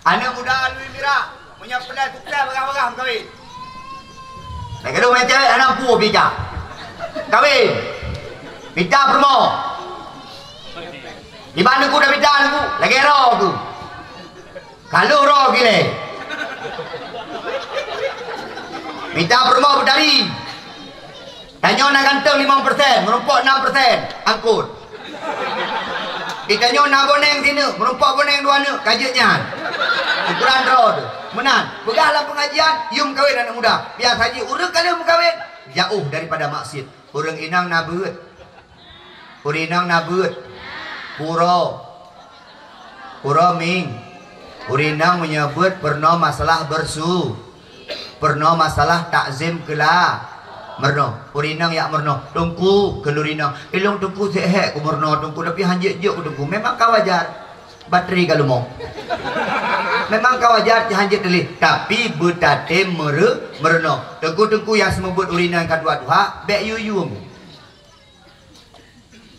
Aneuk muda Alue Mirah, Nyang peureulèe sukses bagah-bagah meukawen. Lagèe lôn main cewek hana mampu pih ka. Kawin. Pih ka peurumoh. Kiban Teungku dah pih ka Teungku, lagèe droe Teungku. Ka lheueh droe gilée. Pih ka peurumoh beutari. Tanyoe na ganteng limong persen, meurumpok enam persen, angkut. Di tanyoe na boneng sineuk, meurumpok boneng dua neuk, ka jeuet nyan. Ukuran droe teuh. Meunan, peugah lam pengajian, yum kawin aneuk muda. Biasa jih ureueng ka lheueh meukawen, jauh daripada maksiet. Ureueng inong na beuet. Ureueng inong na beuet. Pura. Pura ming. Ureueng inong meunyoe beuet peurunoe masalah beursu. Peurunoe masalah takzim keula. Meurunoe. Ureueng inong jak meurunoe. Teungku, kheun ureueng inong. Ilôn Teungku seuhat ku meurunoe Teungku, tapi han jeuet-jeuet ku Teungku. Memang ka wajar. Batri ka leumoh. Memang ka wajar, han jeuet teuléh. Tapi beutatem meure-, meurunoe. Teungku-teungku nyang seumeubeuet ureueng inong ka tuha-tuha, bèk yue-yue.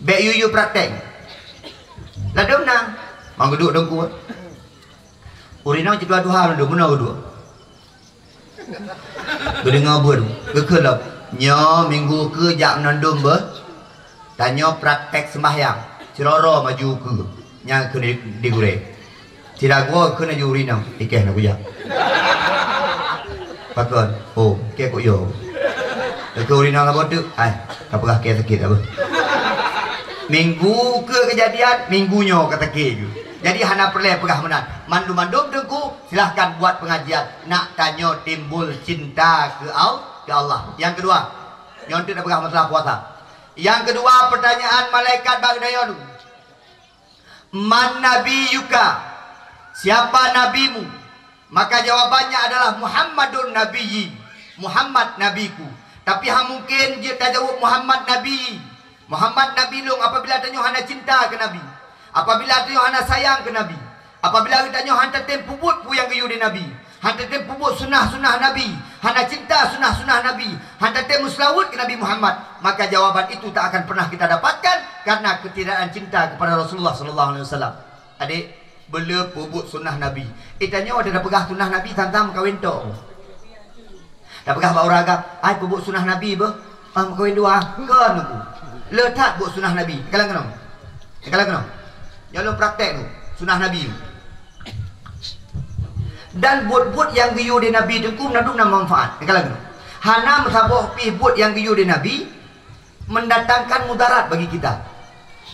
Bèk yue-yue praktek. Ladôm na. Mang geuduek Teungku. Ureueng inong cit tuha-tuha ladôm, meunoe geuduek. Geudeungoe buet, geukheun lom. Nyoe minggu keue jak meunan dum beuh. Tanyoe praktek seumbahyang. Sidroe-droe maju keue. Nyan keuneuk di gurèe. Siragoe keuneuk ju ureueng inong, ikèh na kujak. Pakon? Oh, ikèh kok yo. Keu ureueng inong saboh teuk, ai, ka peugah kèe sakét apa? Minggu keue keujadian, minggu nyoe ka sakét ju. Jadi hana peureulèe peugah meunan. Mandum-mandum Teungku, silahkan buat pengajian. Nak tanyoe timbul cinta keu Al-, keu Allah. Nyang keudua, nyoe teuk na peugah masalah puasa. Nyang keudua, pertanyaan malaikat bak geutanyoe tu. "Man nabiyyuka?" Siapa nabimu? Maka jawabannya adalah, "Muhammadun nabiyyi." Muhammad nabiku. Tapi han mungken jeuet tajaweueb, "Muhammad nabiyyi." Muhammad nabi lôn apabila tanyoe hana cinta keu Nabi. Apabila tanyoe hana sayang keu Nabi. Apabila geutanyoe han tatem peubuet peue nyang geuyue lé Nabi. Han tatem peubuet sunnah-sunnah Nabi, hana cinta sunnah-sunnah Nabi, han tatem meuseulaweuet keu Nabi Muhammad, maka jawaban itu tak akan pernah kita dapatkan karena ketidakan cinta kepada Rasulullah sallallahu alaihi wasallam. Adik, beu le peubuet sunnah Nabi. Eh, tanyoe watèe tapeugah sunnah Nabi, sang-sang meukawen tok. Tapeugah bak ureueng agam, "Ai, peubuet sunnah Nabi beuh." Ah, meukawen dua, kon Teungku. Le that buet sunnah Nabi. Kalon keunoe. Kalon keunoe. Nyoe lôn praktek tu, sunnah Nabi. Dan buet-buet nyang geuyue lé Nabi Teungku mandum na manfaat. Kalon keunoe. Hana meusaboh pih buet nyang geuyue lé Nabi mendatangkan mudarat bagi kita.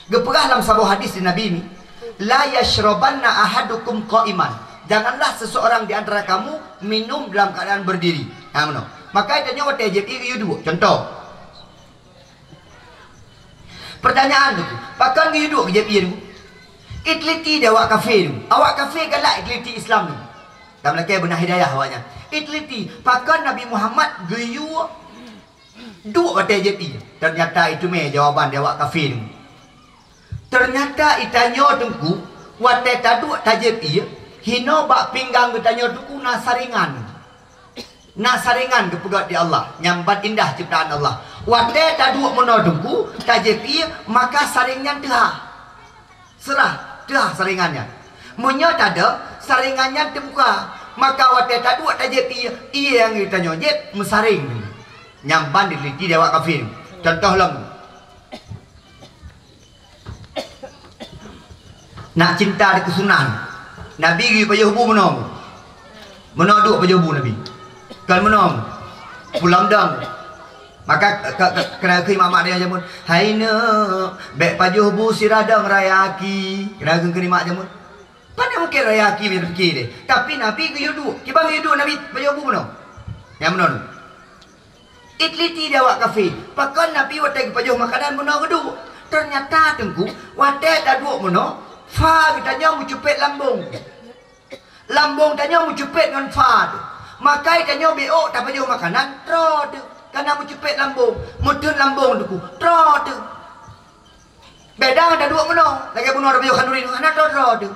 Geupeugah lam saboh hadis di Nabi ni, "La yashrabanna ahadukum qa'iman." Janganlah seseorang di antara kamu minum dalam keadaan berdiri. Ha, meunoe. Maka tanyoe watèe jieb ié geuyue duek. Contoh. Pertanyaan tu, pakon geuyue duek jieb ié tu? Iteliti di awak kafé tu. Awak kafé galak iteliti Islam tu. Dan meulakèe beuna hidayah awaknyan. Iteliti, pakon Nabi Muhammad geuyue duek watèe jieb ié? Ternyata iteumé jawaban di awak kafé tu. Ternyata itanyoe Teungku, watèe taduek tajieb ié, hinoe bak pinggang geutanyoe Teungku na saringan. Na saringan geupeugöt di Allah, nyang ban indah ciptaan Allah. Watèe taduek meunoe Teungku, tajieb ié, maka saring nyan teuhah. Seurah, teuhah saringan nyan. Meunyoe tadong, saringan nyan teubuka. Maka watèe taduek tajieb ié, ié nyang geutanyoe jieb meusaring. Nyang ban diteliti di awak kafé. Contoh lom. Nak cinta dikeue sunnah. Nabi geupajoh bu meunoe. Meunoe duek pajoh bu Nabi. Kon meunoe. Pulam dong. Maka ke, ke, kena keu mak-mak dia jameun, "Hai neuk, bèk pajoh bu siradong raya aki." Kena keu, keu mak jameun. Pane mungken raya aki bèk pikir deh. Tapi Nabi geuyue duek. Kiban geuyue duek Nabi pajoh bu meunoe. Nyang meunoe. Iteliti di awak kafé, pakon Nabi watèe geupajoh makanan meunoe geuduek. Ternyata Teungku, watèe taduek meunoe, fa geutanyoe meucupet lambông. Lambông tanyoe meucupet ngon fa teuh. Maka tanyoe beuôk tapajoh makanan, troe teuh. Kana meucupet lambông, meuteun lambông Teungku, troe teuh. Beda ngon taduek meunoe, lagèe bunoe tapajoh khanduri, hana troe-troe teuh.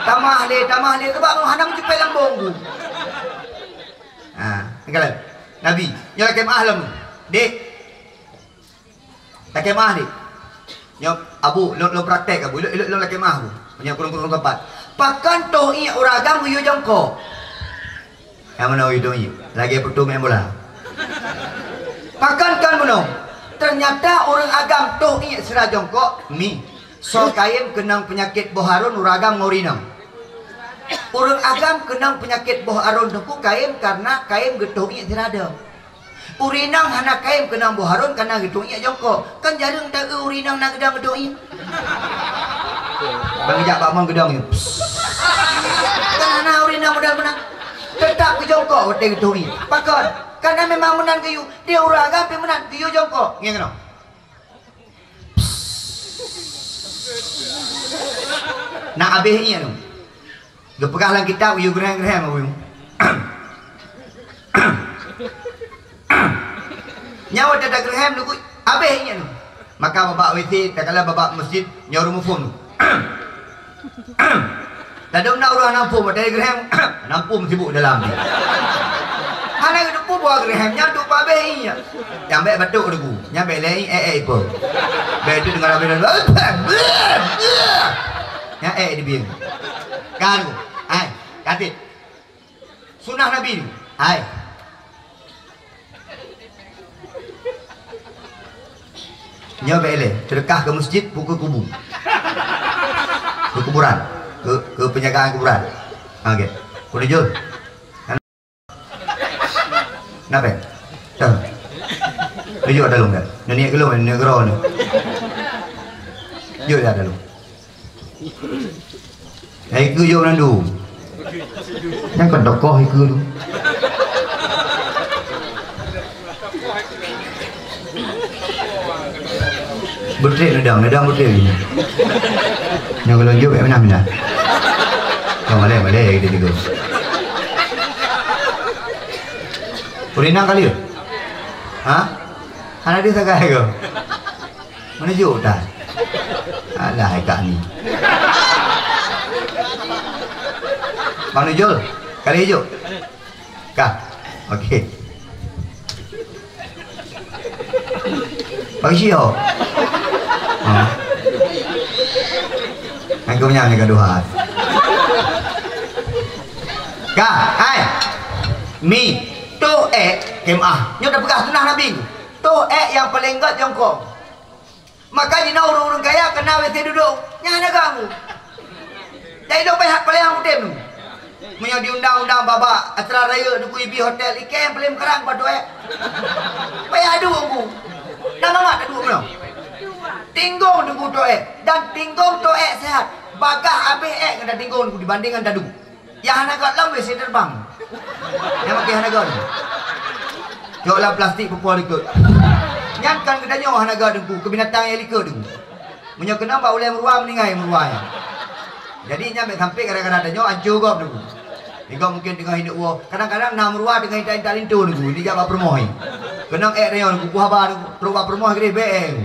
Tamah lé, tamah lé, sabab hana meucupet lambông Teungku. Ha, kalon. Nabi, nyoe lakèe meu'ah lom. Dek. Lakèe meu'ah, Dek. Nyoe, Abu, lôn, lôn praktek, Abu. Ilôn, ilôn, ilôn lakèe meu'ah, Abu. Nyoe kureueng-kureueng teumpat. Pakon toh ié ureueng agam geuyue jongkok? Nyang meunoe udong ié, lagée peutu main bola. Pakon kon meunoe? Teunyata ureuëng agam toh ié sira jongkok mi. Soe kayém keunong peunyakét boh arôn ureuëng agam ngon ureuëng inong. Ureuëng agam keunong peunyakét boh arôn teungku kayém kareuna kayém geutoh ié sira dong. Ureuëng inong hana kayém keunong boh arôn kareuna geutoh ié jongkok. Kan jareueng taeu ureuëng inong na geudong geutoh ié. Ban geujak bak mon geudong ié. Kan hana ureuëng inong modal meunan. Teutap geujongkok watée geutoh ié. Pakon? Kareuna memang meunan geuyue. Di ureuëng agam pih meunan geuyue jongkok. Ngieng keunoe. Na abéh ié nyoe. Geupeugah lam kitab, "Yue geureuhem-geureuhem, Abu." Nyan watée tageureuhem, lukui abéh ié nyoe. Maka babah W C, takalon babah masjid, nyoe ureuëng muphom nyoe. Tadong na ureuëng hana muphom, watée geureuhem, hana muphom sibuk dalam. Hana geuteupeue bahwa geureuhem nyan untuk pabéh ié. Nyang bék batuk deungon, nyang bék lé ié, eh, eh, ipo. Bék itu deungon abéh. Nyang eh dibieng. Kan, ai, katit. Sunah Nabi tu. Hai. Nyoe bék ilée, seudeukah keu masjid, peu keu kubu. Keu kuburan, keu, keu penjagaan kuburan. Ha, oke. Peunujul. Kenapa? Dah. Tunjuk ada lom dah. Nenek gelom, nenek gero ni. Jom dah ada lom. Hai ke jom nandu. Nyang kan tokoh hai ke tu. Beutreuk neudong, neudong beutreuk ni. Nyang kalau jok kat mana-mana. Kau malai-malai kita tiga. Boleh nak kali? Ha? Hana dia sagai ke? Mana jok dah? Alah, hai Kak Ni. Bang Nujul, kali jok. Kah? Okey. Bagi sio. Ha. Aku punya ni gaduh hat. Kah, hai. Mi, toh ék kemah. Nyoe dah peugah sunah Nabi. Toh ék nyang paléng gét jongkong. Maka jinoe ureuëng-ureuëng kaya keunan W C duduk. Nyan hana ganggu. Jadi dong payah paléng udeb tu. Meunyoe diundang-undang babah acara rayeuk Teungku Ibi hotel, ikém paléng meukarang bak toh ék. Payah duek Teungku. Nama mak tak duek meunyoe? Tinggong Teungku toh ék. Dan tinggong toh ék sehat. Bagah abéh ék ngon tinggong Teungku dibanding ngon tadu. Nyang hana gét lom W C terbang. Nyang makai hana gét. Cok lam plastik peupo likot. Nyan kan geutanyoe hana gét Teungku, keu binatang nyang likot Teungku. Meunyoe keunong bak ulée meuruwa, meuninggai meuruwa nyan. Jadi nyan bék sampai gara-gara tanyoe ancô gob Teungku. Di gob mungkin teungoh hidup woe. Kadang-kadang na meuruwa teungoh intat-intat linto Teungku, dijak bak peurumoh. Keunong ék tanyoe Teungku, peue haba Teungku, trok bak peurumoh keudeh bék.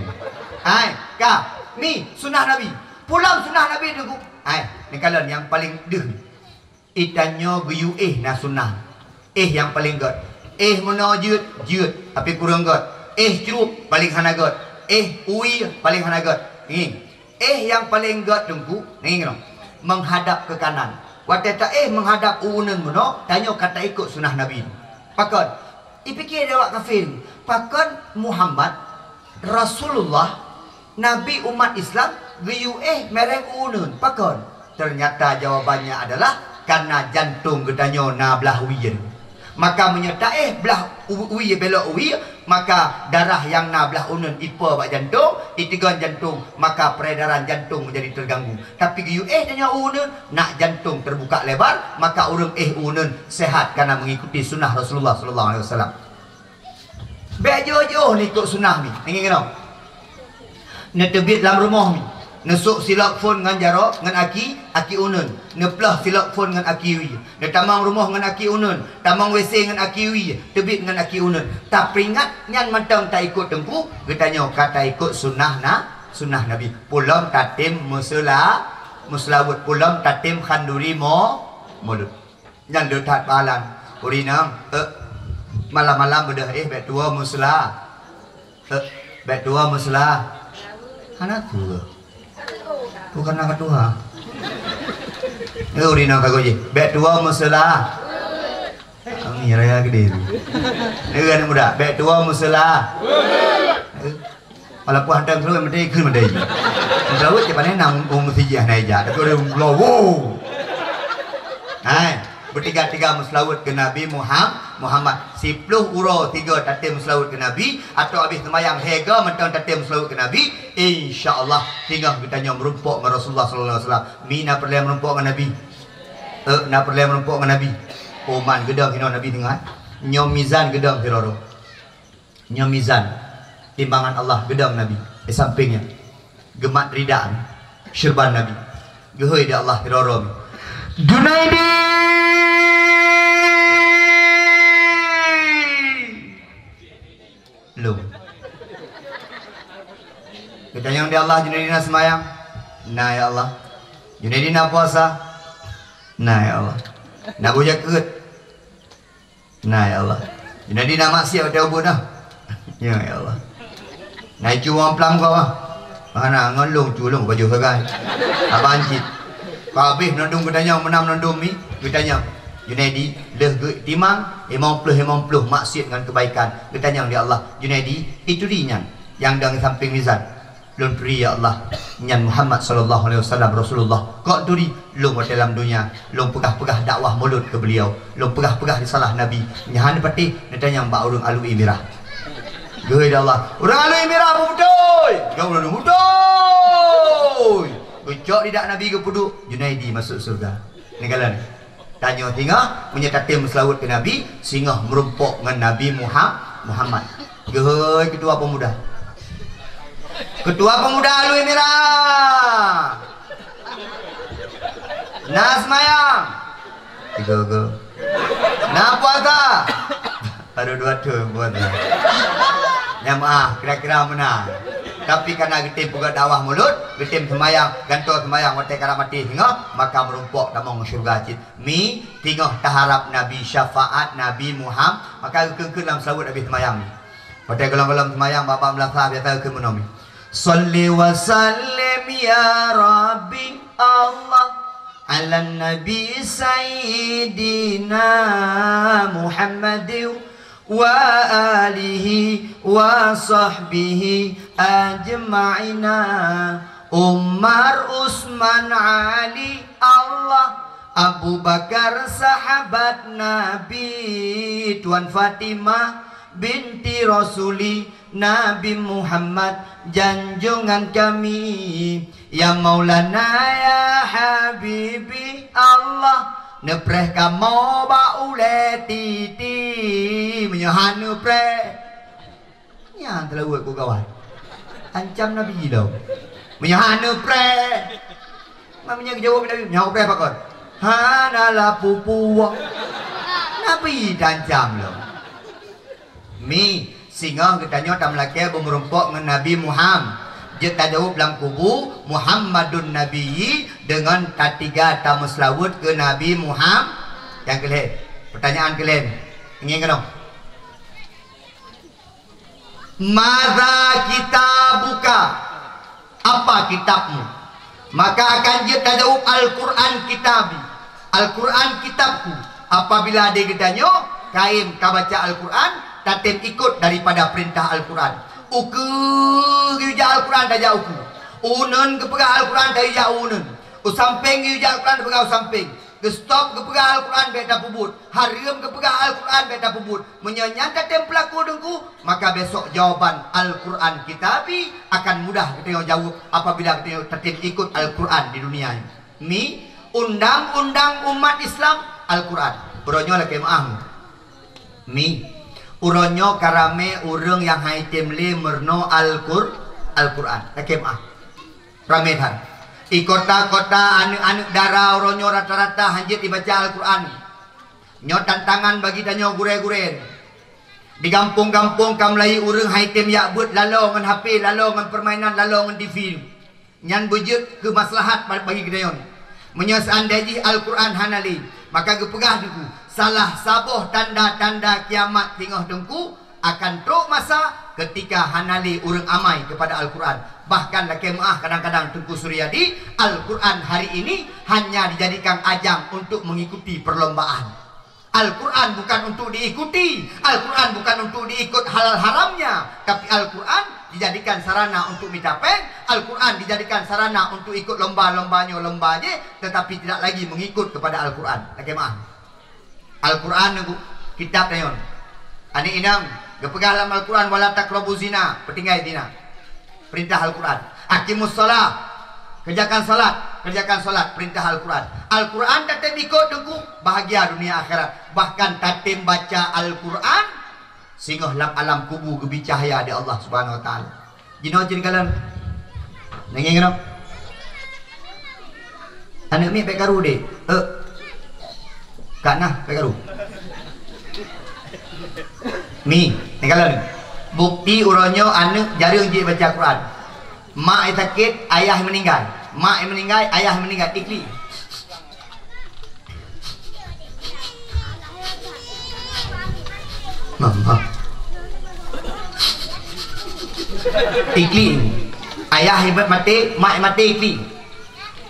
Hai, ka, ni sunah Nabi. Pulang sunah Nabi Teungku. Hai, neukalon nyang paleng deuh. Itanyoe geuyue éh na sunah. Éh nyang paleng gét. Éh meunoe jeuet, jeuet, tapi kureueng gét. Éh crup, paleng hana gét. Éh ui, paleng hana gét. Ngieng. Éh nyang paleng gét Teungku, ngieng nyoe. Meuhadab keu kanan. Watée taéh meuhadab u uneuen meunoe, tanyoe ka taikot sunah Nabi. Pakon? Ipike di awak kafé, pakon Muhammad, Rasulullah, Nabi umat Islam geuyue éh mereng u uneuen? Pakon? Ternyata jawabannya adalah karena jantong geutanyoe na blah wie. Maka meunyoe taéh blah u-, wie belok wie, maka darah nyang na blah uneuen ipo bak jantong, iteugon jantong, maka peredaran jantong menjadi terganggu. Tapi geuyue éh tanyoe u uneuen, nak jantong terbuka lebar, maka ureuëng éh u uneuen sehat karena mengikuti sunnah Rasulullah sallallahu alaihi wasallam. Bék jiôh-jiôh neuikot sunah mi. Ngieng nyoe. Neuteubiet lam rumoh mi. Neusok silop phon ngon jaroe, ngon aki, aki uneuen. Neuplôh silop phon ngon aki wie. Neutamong rumoh ngon aki uneuen. Tamong W C ngon aki wie. Teubiet ngon aki uneuen. Tapeuingat nyan mantong taikot Teungku, geutanyoe ka taikot sunah na, sunah Nabi. Pulom tatem meuseula-, meuseulaweuet. Pulom tatem khanduri mo-, mulod. Nyan le that bak alam. Ureuëng inong, eh, malam-malam beudôh, eh, bék tuwoe meuseula. Eh, bék tuwoe meuseula. Hana tuwoe. Bukan hana tuwoe. Eh, ureuëng inong ka goji, bék tuwoe meuseula. Ni raya gede tu. Ni kan muda, bek tua musela. Walaupun hantam terus mesti ikut mesti. Terus je panen nang um mesti jah naik jah. Tapi orang lowo. Hai, bertiga-tiga muslawat ke Nabi Muham-, Muhammad. Siploh uroe tiga tatem muslawat ke Nabi, atau habis sembahyang hega mantong tatem muslawat ke Nabi, insya-Allah singoh geutanyoe meurumpok ngon Rasulullah sallallahu alaihi wasallam. Mi na peureulèe meurumpok ngon Nabi? Eh, na peureulèe meurumpok ngon Nabi? Oman geudong hinoe Nabi teungoh. Nyoe mizan geudong sidroe. Nyoe mizan, timbangan Allah geudong Nabi. Di samping nyan, geumat ridaan, syurban Nabi. Geuhôi di Allah sidroe. Junaidi! Lom. Geutanyong di Allah, Junaidi na seumayang? Na, ya Allah. Junaidi na puasa? Na, ya Allah. Na beujakeut? Na, ya Allah. Jadi na maksiat watèe ubeut dah. Ya, ya Allah. Na icu wang plam kau ah. Mana ngon lông cu lông baju sagai. Abang cit. Ka habéh nondum geutanyong meunam nondum mi, geutanyong. Junaidi, lheuh geutimang, limong ploh limong ploh maksiat ngon keubaikan. Geutanyong di Allah, Junaidi, itu di nyan nyang dong samping mizan. Lôn turi, ya Allah, nyan Muhammad sallallahu alaihi wasallam Rasulullah. Kok turi? Lôn watèe lam dunia, lôn peugah-peugah dakwah mulod keu beliau, lôn peugah-peugah risalah Nabi. Nyan hana patéh neutanyong bak ureueng Alui Mirah. Geuhôi di Allah, ureueng Alui Mirah beutôi! Geuh ureueng beutôi! Geucok lidak Nabi geupeuduek, Junaidi masuk syurga. Neukalon. Tanyoe singoh, meunyoe tatem meuseulaweuet keu Nabi, singoh meurumpok ngon Nabi Muha-, Muhammad. Geuhôi keutua peumuda. Keutua peumuda Alui Mirah. Na seumayang? Tiga-tiga. Na puasa? Baru dua thôn puasa. Nyang meuah, kira-kira meunan. Tapi kana geutem peugah dakwah mulod, geutem seumayang, gantoe seumayang watèe karab maté singoh, maka meurumpok tamong syeuruga cit. Mi, singoh taharab Nabi, syafaat Nabi Muham-, maka geukheun-kheun lam seulaweuet habéh seumayang. Watèe gohlom-gohlom seumayang, babah meulasah biasa geukheun meunoe mi. Shalli wa sallim ya Rabbi Allah ala Nabi Sayyidina Muhammadin wa alihi wa sahbihi ajma'ina. Umar, Usman, Ali, Allah, Abu Bakar, sahabat Nabi, Tuan Fatimah binti Rasuli, Nabi Muhammad, janjongan kami. Ya Maulana, ya Habibi, Allah neupreh kamoe bak ulèe titi. Meunyoe hana neupreh, nyan teulaweuet ku kawan. Ancam Nabi lom. Meunyoe hana neupreh, meunyoe geujaweueb Nabi, nyoe preh pakon? Hana lapu puwoe. Nabi taancam lom. Mi, singoh geutanyoe tameulakèe beumeurumpok ngon Nabi Muham-, jeuet tajaweueb lam kubu, Muhammadun Nabiyyi, deungon tatiga tameuseulaweuet keu Nabi Muham-, nyang keu lhèe. Peutanyaan keu lhèe. Ngieng keunoe. Madza kitabuka? Apa kitabmu? Maka akan jeuet tajaweueb, Al-Qur'an kitabi. Al-Qur'an kitabku. Apabila di geutanyoe kaém tabaca Al-Qur'an, tatem ikot daripada peurintah Al-Qur'an. Ukeue geuyue jak Al-Qur'an, tajak ukeue. Uneuen geupeugah Al-Qur'an, tajak uneuen. Usampéng geuyue jak Al-Qur'an, tapeugah usampéng. Geustop geupeugah Al-Qur'an, bèk tapeubuet. Hareuem geupeugah Al-Qur'an, bèk tapeubuet. Meunyoe nyan tatem peulaku teungku, maka besok jawaban Al-Qur'an kitabi akan mudah geutanyoe jaweueb apabila geutanyoe tatem ikot Al-Qur'an di dunia nyoe. Mi, undang-undang umat Islam, Al-Qur'an. Uroe nyoe lakèe meu'ah. Mi, uroe nyoe ka ramè ureueng nyang han item lé meurunoe Al-Qur-, Al-Qur'an. Lakèe meu'ah. Ramè that. Di kota-kota, aneuk-aneuk dara uroe nyoe rata-rata han jeuet jibaca Al-Qur'an. Nyoe tantangan bagi tanyoe gurèe-gurèe. Di gampông-gampông ka meulayeue ureueng han item jak beuet, laloe ngon H P, laloe ngon peurmainan, laloe ngon T V. Nyan beujeuet keu maslahat ba-, bagi geutanyoe. Meunyoe seundai jih Al-Qur'an hana lé, maka geupeugah teungku, salah saboh tanda-tanda kiamat singoh teungku, akan trok masa keutika hana lé ureueng amai keupada Al-Qur'an. Bahkan lakèe meu'ah kadang-kadang Teungku Suryadi, Al-Qur'an hari ini hanya dijadikan ajang untuk mengikuti perlombaan. Al-Quran bukan untuk diikuti. Al-Quran bukan untuk diikut halal haramnya. Tapi Al-Quran dijadikan sarana untuk mita péng. Al-Quran dijadikan sarana untuk ikut lomba-lomba nyoe lomba jih, tetapi tidak lagi mengikut kepada Al-Quran. Lakée meu'ah. Al-Quran nyoe kitab tanyoe. Aneuk inong, geupeugah lam Al-Quran, "Wala taqrabu zina," peutinggai zina. Perintah Al-Quran. "Aqimus shalah," kerjakan salat, kerjakan salat, perintah Al-Quran. Al-Quran tatem ikot Teungku, bahagia dunia akhirat. Bahkan tatem baca Al-Quran, singoh lam alam kubu geubi cahya di Allah Subhanahu Wa Taala. Jinoe cit kalon. Nanging keunoe. Aneuk miet bèk karu deh. Eh. Kak nah bèk karu. Mi, ni kalon. Bukti uroe nyoe aneuk jareueng jeuet baca Quran. Mak nyang sakét, ayah nyang meuninggai. Mak nyang meuninggai, ayah nyang meuninggai. Iklik. Mama. Iklik. Ayah ibat maté, mak maté iklik.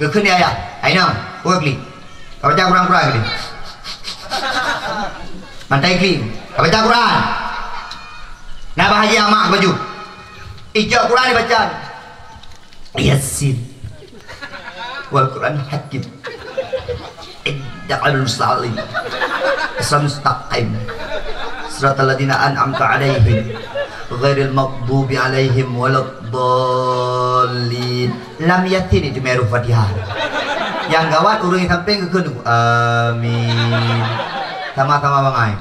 Geukheun di ayah. Aina, peue klik. Ka baca Quran-Quran klik. Mantai klik. Ka baca Quran. Nah bahagia mak baju. Ijak Quran dibaca. Yasin. Wal Quran hakim. Innaka lamina syahidin. Siratal mustaqim. Siratal ladzina an'amta 'alaihim. Ghairil maghdubi 'alaihim waladdallin. Lam Yasin itu meuruh Fatihah. Nyang gawat ureueng nyang sampéng geukheun, "Amin." Sama-sama bangai.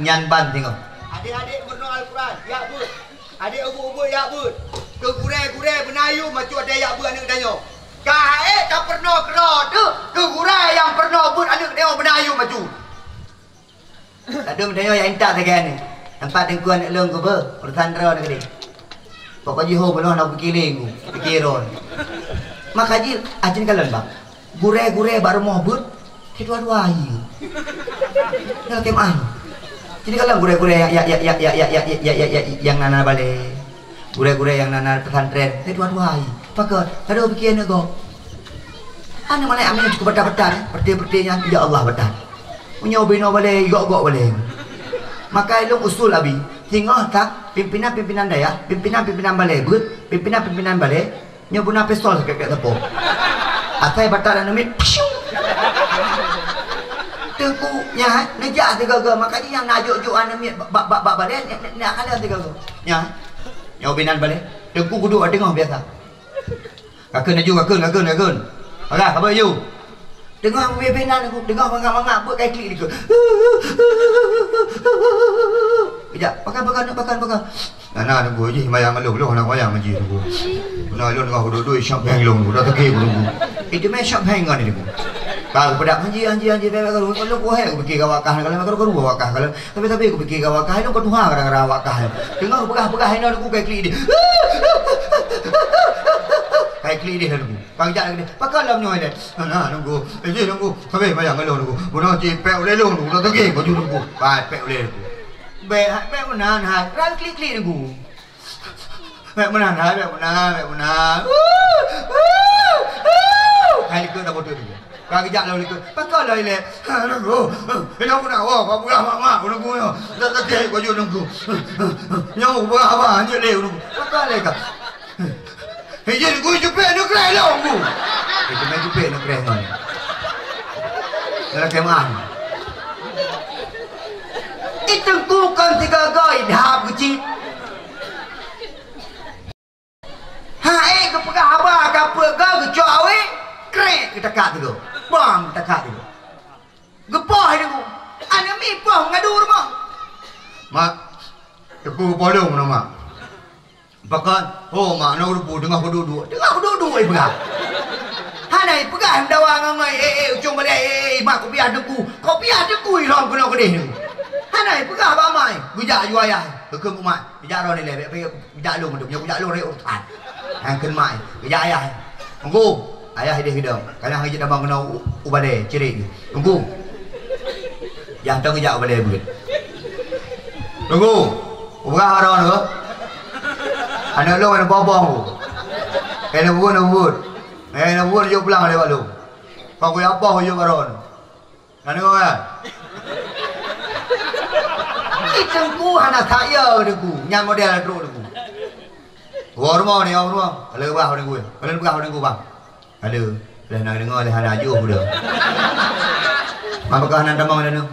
Nyan ban singoh. Adék-adék meurunoe Al-Quran, jak beuet. Adék ubit-ubit jak beuet. Keu gurèe-gurèe beuna yum aju adék jak beuet aneuk tanyoe. Ka ék ka peurunoe keudroe teuh, keu gurèe nyang peurunoe beuet aneuk tanyoe beuna yum aju. Ladôm tanyoe jak intat sagai nyoe. Teumpat teungku aneuk lôn keubeue, urosan droe nyoe keudéh. Pokok jih ho bunoe na peukiléng ku, pikée droe. Maka jih, aci kalon bang. Gurèe-gurèe bak rumoh beuet, sidua-dua ié. Nyang lakée meu'ah. Jadi kalon gurèe-gurèe ya, ya, nyang na-na balèe. Gurèe-gurèe nyang na-na pesantren, sidua-dua ié. Pakon, ka deuh piké aneuk gob. Aneuk malaikat nyan cukup beutat-beutat, eh. Peureté-peureté nyan, ya Allah, beutat. Meunyoe ubé inoe balèe, igok-gok balèe. Maka ilôn usul abi, singoh that pimpinan-pimpinan dayah, pimpinan-pimpinan balèe beuet, pimpinan-pimpinan balèe, nyoe beuna pistol sakét-sakét sapoe. Asai batat aneuk miet, piu! Teungku, nyan, neujak sigoe-goe, maka jih nyang na jok-jok aneuk miet bak, bak, bak, bak balèe, ni, ni, ni akan sigoe-goe. Nyan, nyoe binan balèe. Teungku kuduek teungoh biasa. Kakheun laju, kakheun, kakheun, kakheun. Padah, ka beuet laju. Teungoh bubé-bubé nan aku, teungoh mangat-mangat beuet kai klik dikeue. Kejap, pakan, pakan, pakan, pakan. Nah, nah, tunggu jih, mayang lôn, lôn nak wayang jih, tunggu. Nah, lôn tengah duduk-duduk, siap beng lôn, udah teuke, tunggu. Itu meh siap beng kan, tunggu. Ka pedak, anji, anji, anji, bebek karu, kalau kuah, aku pikir kawak kah, kalau karu-karu kawak kah, kalau Tapi-tapi kupikir kawak kah, lôn ka tuha gara-gara awak kah. Teungoh peugah-peugah inoe nunggu kai klik deh. Kai klik deh nunggu. Ka geujak lagèe deh. Pakon lom nyoe deh. Nah, nunggu. Eh, jih nunggu. Sabé mayang ngon lôn nunggu. Bunoe cit pèk ulèe lôn nunggu. Dah teugé baju nunggu. Pai pèk ulèe nunggu. Bèk, bèk meunan hai. Rang klik-klik nunggu. Bèk meunan hai, bèk meunan, bèk meunan. Hai likot dah bodoh tu. Ka geujak lom likot. Pakon lom ilèe. Nunggu. Inoe pun awak, bak peugah mak-mak, nunggu nyoe. Dak sakét baju nunggu. Nyoe peugah haba, hanjeuet lé nunggu. Pakon lé ka. Hei, jih nunggu, jupek nukréh lom nunggu. Itu main jupek nukréh ngon. Dalam kemah. Itu kukon tiga goi, dahab kecil. Hai, geupeugah haba ka peuet goe geucok awé, krek geutakat sigoe. Bam geutakat sigoe. Geupoh hai teungku. Aneuk miet poh meungadu rumoh. Mak, teupeu poh lôn meunoe, Mak. Pakon, ho, Mak, na ureueng teungoh kuduek-duek. Teungoh kuduek-duek ipeugah. Hana ipeugah meudawa ngon ngai, eh, eh, ucong balèe, eh, eh, Mak, kupiah teungku. Kupiah teungku ilôn keunoe keudeh teungku. Hana ipeugah bak mak, geujak aju ayah. Geukheun mak, geujak droeneuh lé, bèk, bèk. Geujak lôn tu, nyoe geujak lôn rayek urotan. Nyang kheun mak, geujak ayah. Teungku, ayah ideh gidong. Kadang jeuet abang keunoe u, u balèe, cirek. Teungku. Nyang tong geujak u balèe beuet. Teungku, ubrah droeneuh. Aneuk lôn aneuk boh-boh. Kena buet, buet. Kena buet jok pulang lewat lôn. Kau kuyap boh jok baron. Ka deungoe kan? Teungku hana that yo Teungku, nyan model trok Teungku. Woe rumoh ni, woe rumoh. Kalau bah Teungku, kalau bah Teungku bang. Kalau leh na deungoe leh hana ajoh udah. Maka hana tamong dah tu.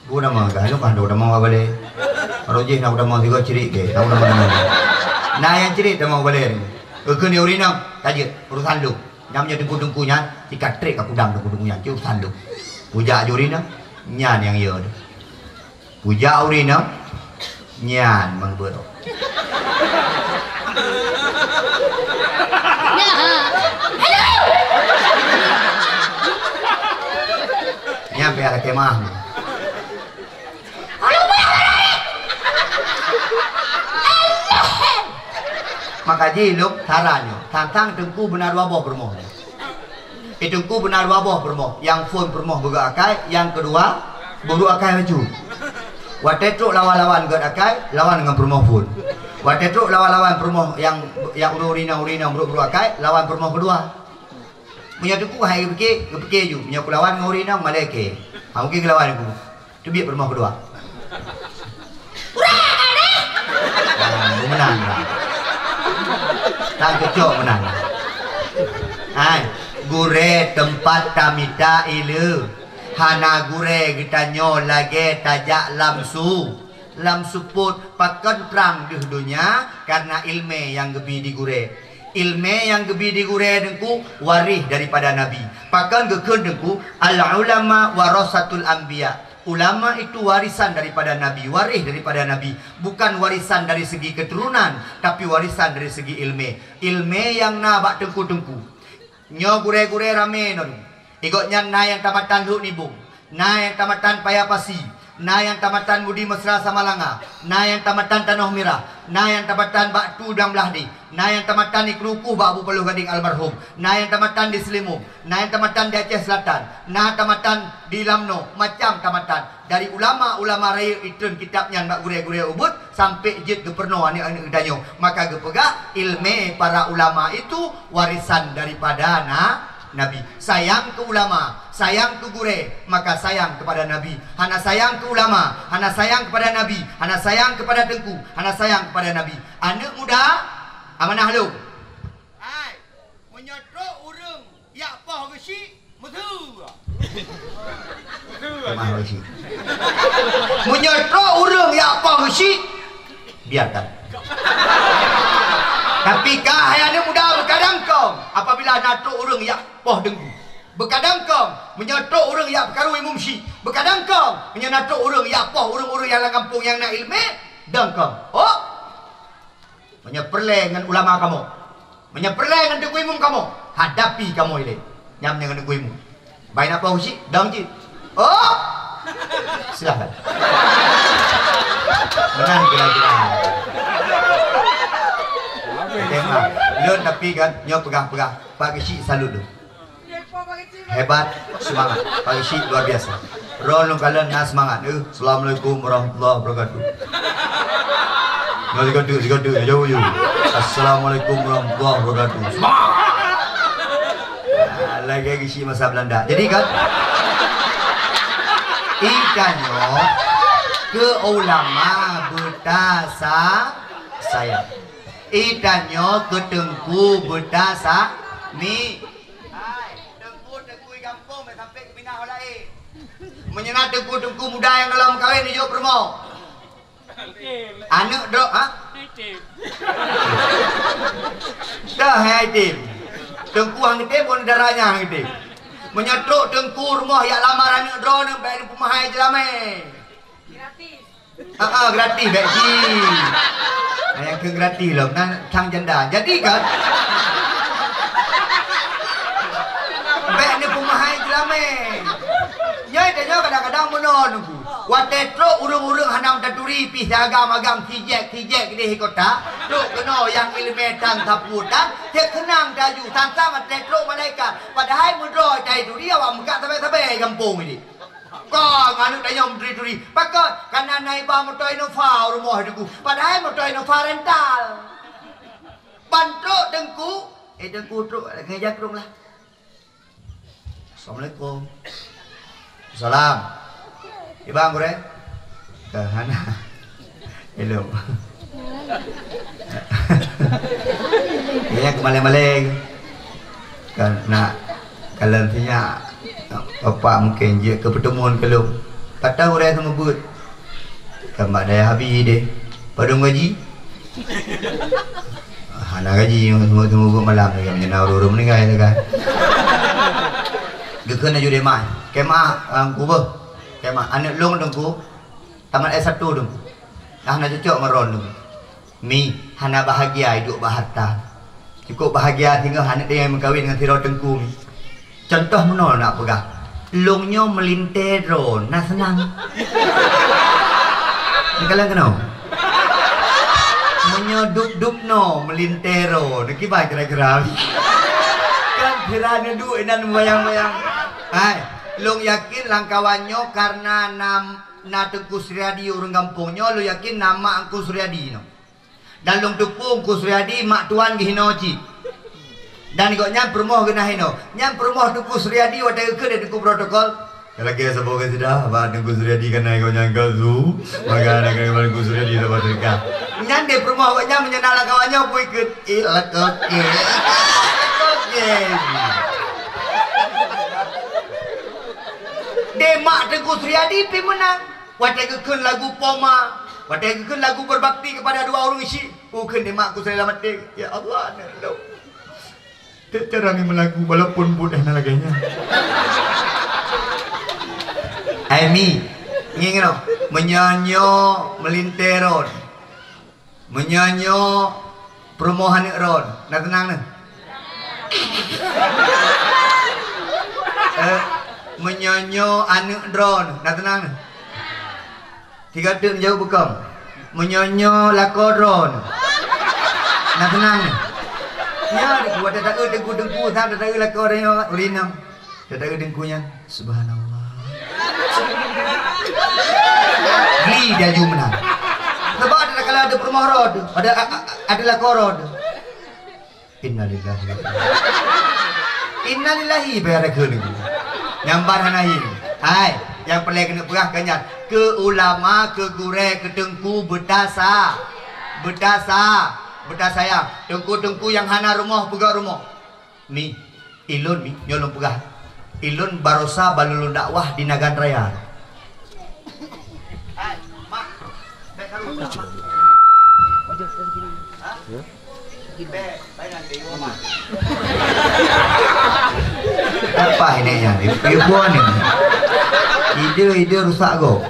Bu tamong kah, lu kan tamong apa le? Rojih nak tamong tiga cerik ke, tahu tamong. Nah yang cerik tamong boleh. Kekeu ni urina, tajik urusan lu. Nyam nya Teungku-teungku nyan, tika trik ka kudang Teungku-teungku nyan, cuma sanduk. Pujak juri na, nyan nyang iya tu. Pujak uri na, nyan mang beurok. Nyan payah lakée maah. Maka jih lôn saran nyoe, tantang Teungku beuna dua boh peurumoh. Di Teungku beuna dua boh peurumoh, nyang phon peurumoh beugét akai, nyang keudua beugét akai bacut. Watée trok lawan-lawan gét akai, lawan ngon peurumoh phon. Watée trok lawan-lawan peurumoh nyang, nyang ureuëng uri na, uri na beugét-beugét akai, lawan peurumoh keudua. Meunyoe Teungku hai geupike, geupike ju, meunyoe kulawan ngon uri na malée ke. Ha mungken kulawan ku. Teubiet peurumoh keudua. Kurang ajar deh! Ah, meunan lah. Tan cocok meunan. Hai, gurée teumpat tamita ileue. Hana gurée geutanyoe lagée tajak lam su, lam seupôt. Pakon trang deuh donya? Karena ilmée nyang geubi di gurée. Ilmée nyang geubi di gurée Teungku waréh daripada Nabi. Pakon geukheun Teungku, "Al ulama warasatul anbiya." Ulama itu warisan daripada Nabi, waréh daripada Nabi. Bukan warisan dari segi keturunan, tapi warisan dari segi ilmée. Ilmée nyang na bak teungku-teungku. Nyoe gurée-gurée ramé non. Di gobnyan na nyang tamatan Lhok Nibong, na nyang tamatan Paya Pasi, na nyang tamatan Budi Mesra Samalanga, na nyang tamatan Tanoh Mirah, na nyang tamatan bak Tu Dang Blahdeh, na nyang tamatan di Keurukoh bak Abu Paloh Gadeng almarhum, na nyang tamatan di Seulimong, na nyang tamatan di Aceh Selatan, na tamatan di Lamno, macam tamatan. Dari ulama-ulama rayeuk itreun kitab nyan bak gurée-gurée ubit sampai jeuet geupeurunoe aneuëk-aneuëk geutanyoe. Maka geupeugah, ilmée para ulama itu warisan daripada na, Nabi. Sayang keu ulama, sayang keu gurée, maka sayang kepada Nabi. Hana sayang keu ulama, hana sayang kepada Nabi, hana sayang kepada teungku, hana sayang kepada Nabi. Aneuëk muda, amanah lôn. Hai, meunyoe trok ureuëng jak poh geusyik, meusu. Poh geusyik. Meunyoe trok ureuëng jak poh geusyik, biarkan. Tapi kah hai aneuëk muda, beukadang kong apabila na trok ureuëng jak poh teungku. Beukadang kong meunyoe trok ureuëng jak peukaru imum syik. Beukadang kong meunyoe na trok ureuëng jak poh ureuëng-ureuëng nyang lam gampông nyang na iéleumé, dang kong. Oh! Meunyoe peureulée ngon ulama kamoe, meunyoe peureulée ngon teungku imum kamoe, hadapi kamoe ilée. Nyam nyoe ngon teungku imum. Bai na poh geusyik, dang cit. Oh! Silahkan. Meunan kira-kira. Oke, Mak. Lôn tapi kan, nyoe peugah-peugah. Pak Geusyik salut lôn. Hebat, seumangat. Pak Geusyik luar biasa. Droeneuh lôn kalon na seumangat. Eh, Assalamualaikum warahmatullahi wabarakatuh. Nah, sigoe teuk, sigoe teuk, jauh, jauh. Assalamualaikum warahmatullahi wabarakatuh. Seumangat. Ah, lagée Geusyik masa Belanda. Jadi kan, itanyoe keu ulama beutasa sayang. Itanyoe keu teungku beutasa mi. Hai, teungku-teungku di gampông, bèk sampai geuminah ho laén. Meunyoe na teungku-teungku muda nyang gohlom meukawen, neujok peurumoh. Aneuëk droe, ha? Dah, hai item. Teungku han item, pun darah nyan han item. Meunyoe trok teungku rumoh jak lamar aneuëk droeneuh, bèk neupeumahai jeulamé. Gratis. Ah, ah, gratis bèk jih. Nah, nyang keu gratis lom, nah, sang janda. Jadi kan? Bèk neupeumahai jeulamé. Nyoe tanyoe kadang-kadang meunoe teungku. Watèe trok ureuëng-ureuëng hana meutaturi pih siagam-agam sijek-sijek di kota, trok keunoe nyang iéleumé tan sapeue tan, cit keunong taju, sang-sang watèe trok malaikat. Padahai meudroe tai turi awak meukat sabe-sabe gampông ini. Kon aneuëk tanyoe meuturi-turi. Pakon? Kana na iba moto Innova u rumoh teungku. Padahai moto Innova rental. Ban trok teungku, eh, teungku trok ngeja krong lah. Assalamualaikum. Salam. Iba gurée? Ka hana. Hello. Nyan keumalée-malée. Kan nak kalon sinyak, bapak mungken jeuet keu peuteumuan keu lôn. Patah uroe seumeubeuet. Kan bak dayah Abi deh. Padum gaji? Hana gaji, seumeubeuet malam lagée meunyoe na ureuëng-ureuëng meuninggai lagée. Geukheun laju deh mai. Kemah, ah, Teungku beuh. Kemah, aneuëk lôn Teungku. Tamat S satu Teungku. Hana cocok ngon droen Teungku. Mi, hana bahagia iduek bak hareuta. Cukôp bahagia singoh aneuëk tanyoe meukawen ngon sidroe teungku, Mi. Cuntoh meunoe lôn peugah. Lôn nyoe meulintée droen, na seunang. Neukalon keunoe. Meunyoe duek-duek noe meulintée droen, kiban kira-kira. Kan sira neuduek inan bayang-bayang. Hai, lôn yakin lam kawan nyoe kareuna na, na Teungku Suryadi ureuëng gampông nyoe, lôn yakin na mak Teungku Suryadi nyoe. Dan lôn teupeu Teungku Suryadi mak tuan geuhinoe cit. Dan gobnyan peurumoh geuh na hinoe. Nyan peurumoh Teungku Suryadi watée geukheun lé Teungku protokol. Ka lagée saboh keu sida, bak Teungku Suryadi ka na gobnyan ka zu, maka na ka Teungku Suryadi saboh teuka. Nyan deh peurumoh gobnyan meunyoe na lam kawan nyoe pui keut. Eh, lakoe keh. Lakoe keh. Deh mak Teungku Suryadi pi meunang. Watée geukheun lagu Poma, watée geukheun lagu berbakti kepada dua ureuëng syik, geukheun deh mak Teungku Suryadi lam até, "Ya Allah, aneuk lôn." Teuk cara ngieng meulagu walaupun buet hana lagée nyan. Hai Mi, ngieng keunoe, meunyoe nyoe meulintée droen, meunyoe nyoe peurumoh aneuëk droen, na teunang neuh? Eh, meunyoe nyoe aneuëk droen, na teunang neuh? Sigoe teuk neujaweueb bukon. Meunyoe nyoe lakoe droen, na teunang neuh? Nyoe watée taeu teungku-teungku, sa taeu lakoe droen nyoe, ureuëng inong. Taeu teungku nyan, subhanallah. Gli laju meunan. Sabab ada kala ada peurumoh droen, ada, a-, a-, ada lakoe droen. Innalillahi. Innalillahi, bayar keu ni. Nyang ban hana hi. Hai, nyang peureulée keuneuk peugah keu nyan. Keu ulama, keu gurée, keu teungku, beutasa. Beutasa. Beutasayang. Teungku-teungku nyang hana rumoh, peugöt rumoh. Mi, ilôn mi, nyoe lôn peugah. Ilôn barosa ban lôn dakwah di Nagan Raya. Apa ini ya? Ibu ni. Ide-ide rusak go.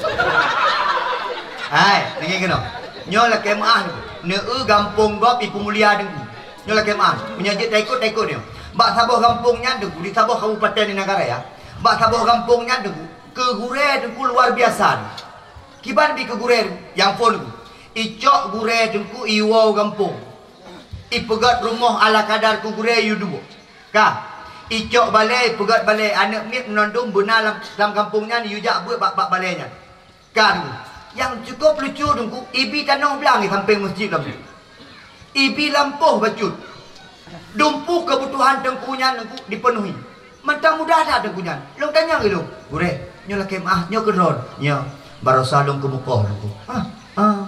Hai, dengar kena. Nyoe lakée meuah. Neu gampông gob ipeumulia deungon. Nyoe lakée meu'ah, meunyoe jeuet taikot, taikot nyoe. Bak saboh gampông nyan teungku, di saboh kabupaten di Nagan Raya, bak saboh gampông nyan teungku, keu gurée teungku luar biasa. Kiban bi keu gurée nyang phon teungku. Icok gurée teungku iwoe gampông. Ipeugöt rumoh ala kadar keu gurée yue duek. Ka. Icok balée, ipeugöt balée, aneuëk miet meunandum beuna lam, lam gampông nyan yue jak beuet bak, bak balée nyan. Ka teungku. Nyang cukup lucu teungku, ibi tanoh blang di sampéng meuseujid lom. Ibi lampôh bacut. Dumpeue keubutuhan teungku nyan teungku dipeunuhi. Mantong mudah that teungku nyan. Lôn tanyong ilôn, "Gurée, nyoe lakée meu'ah, nyoe keu droen?" "Nyoe, barosa lôn keumukoh teungku." "Ah, ah,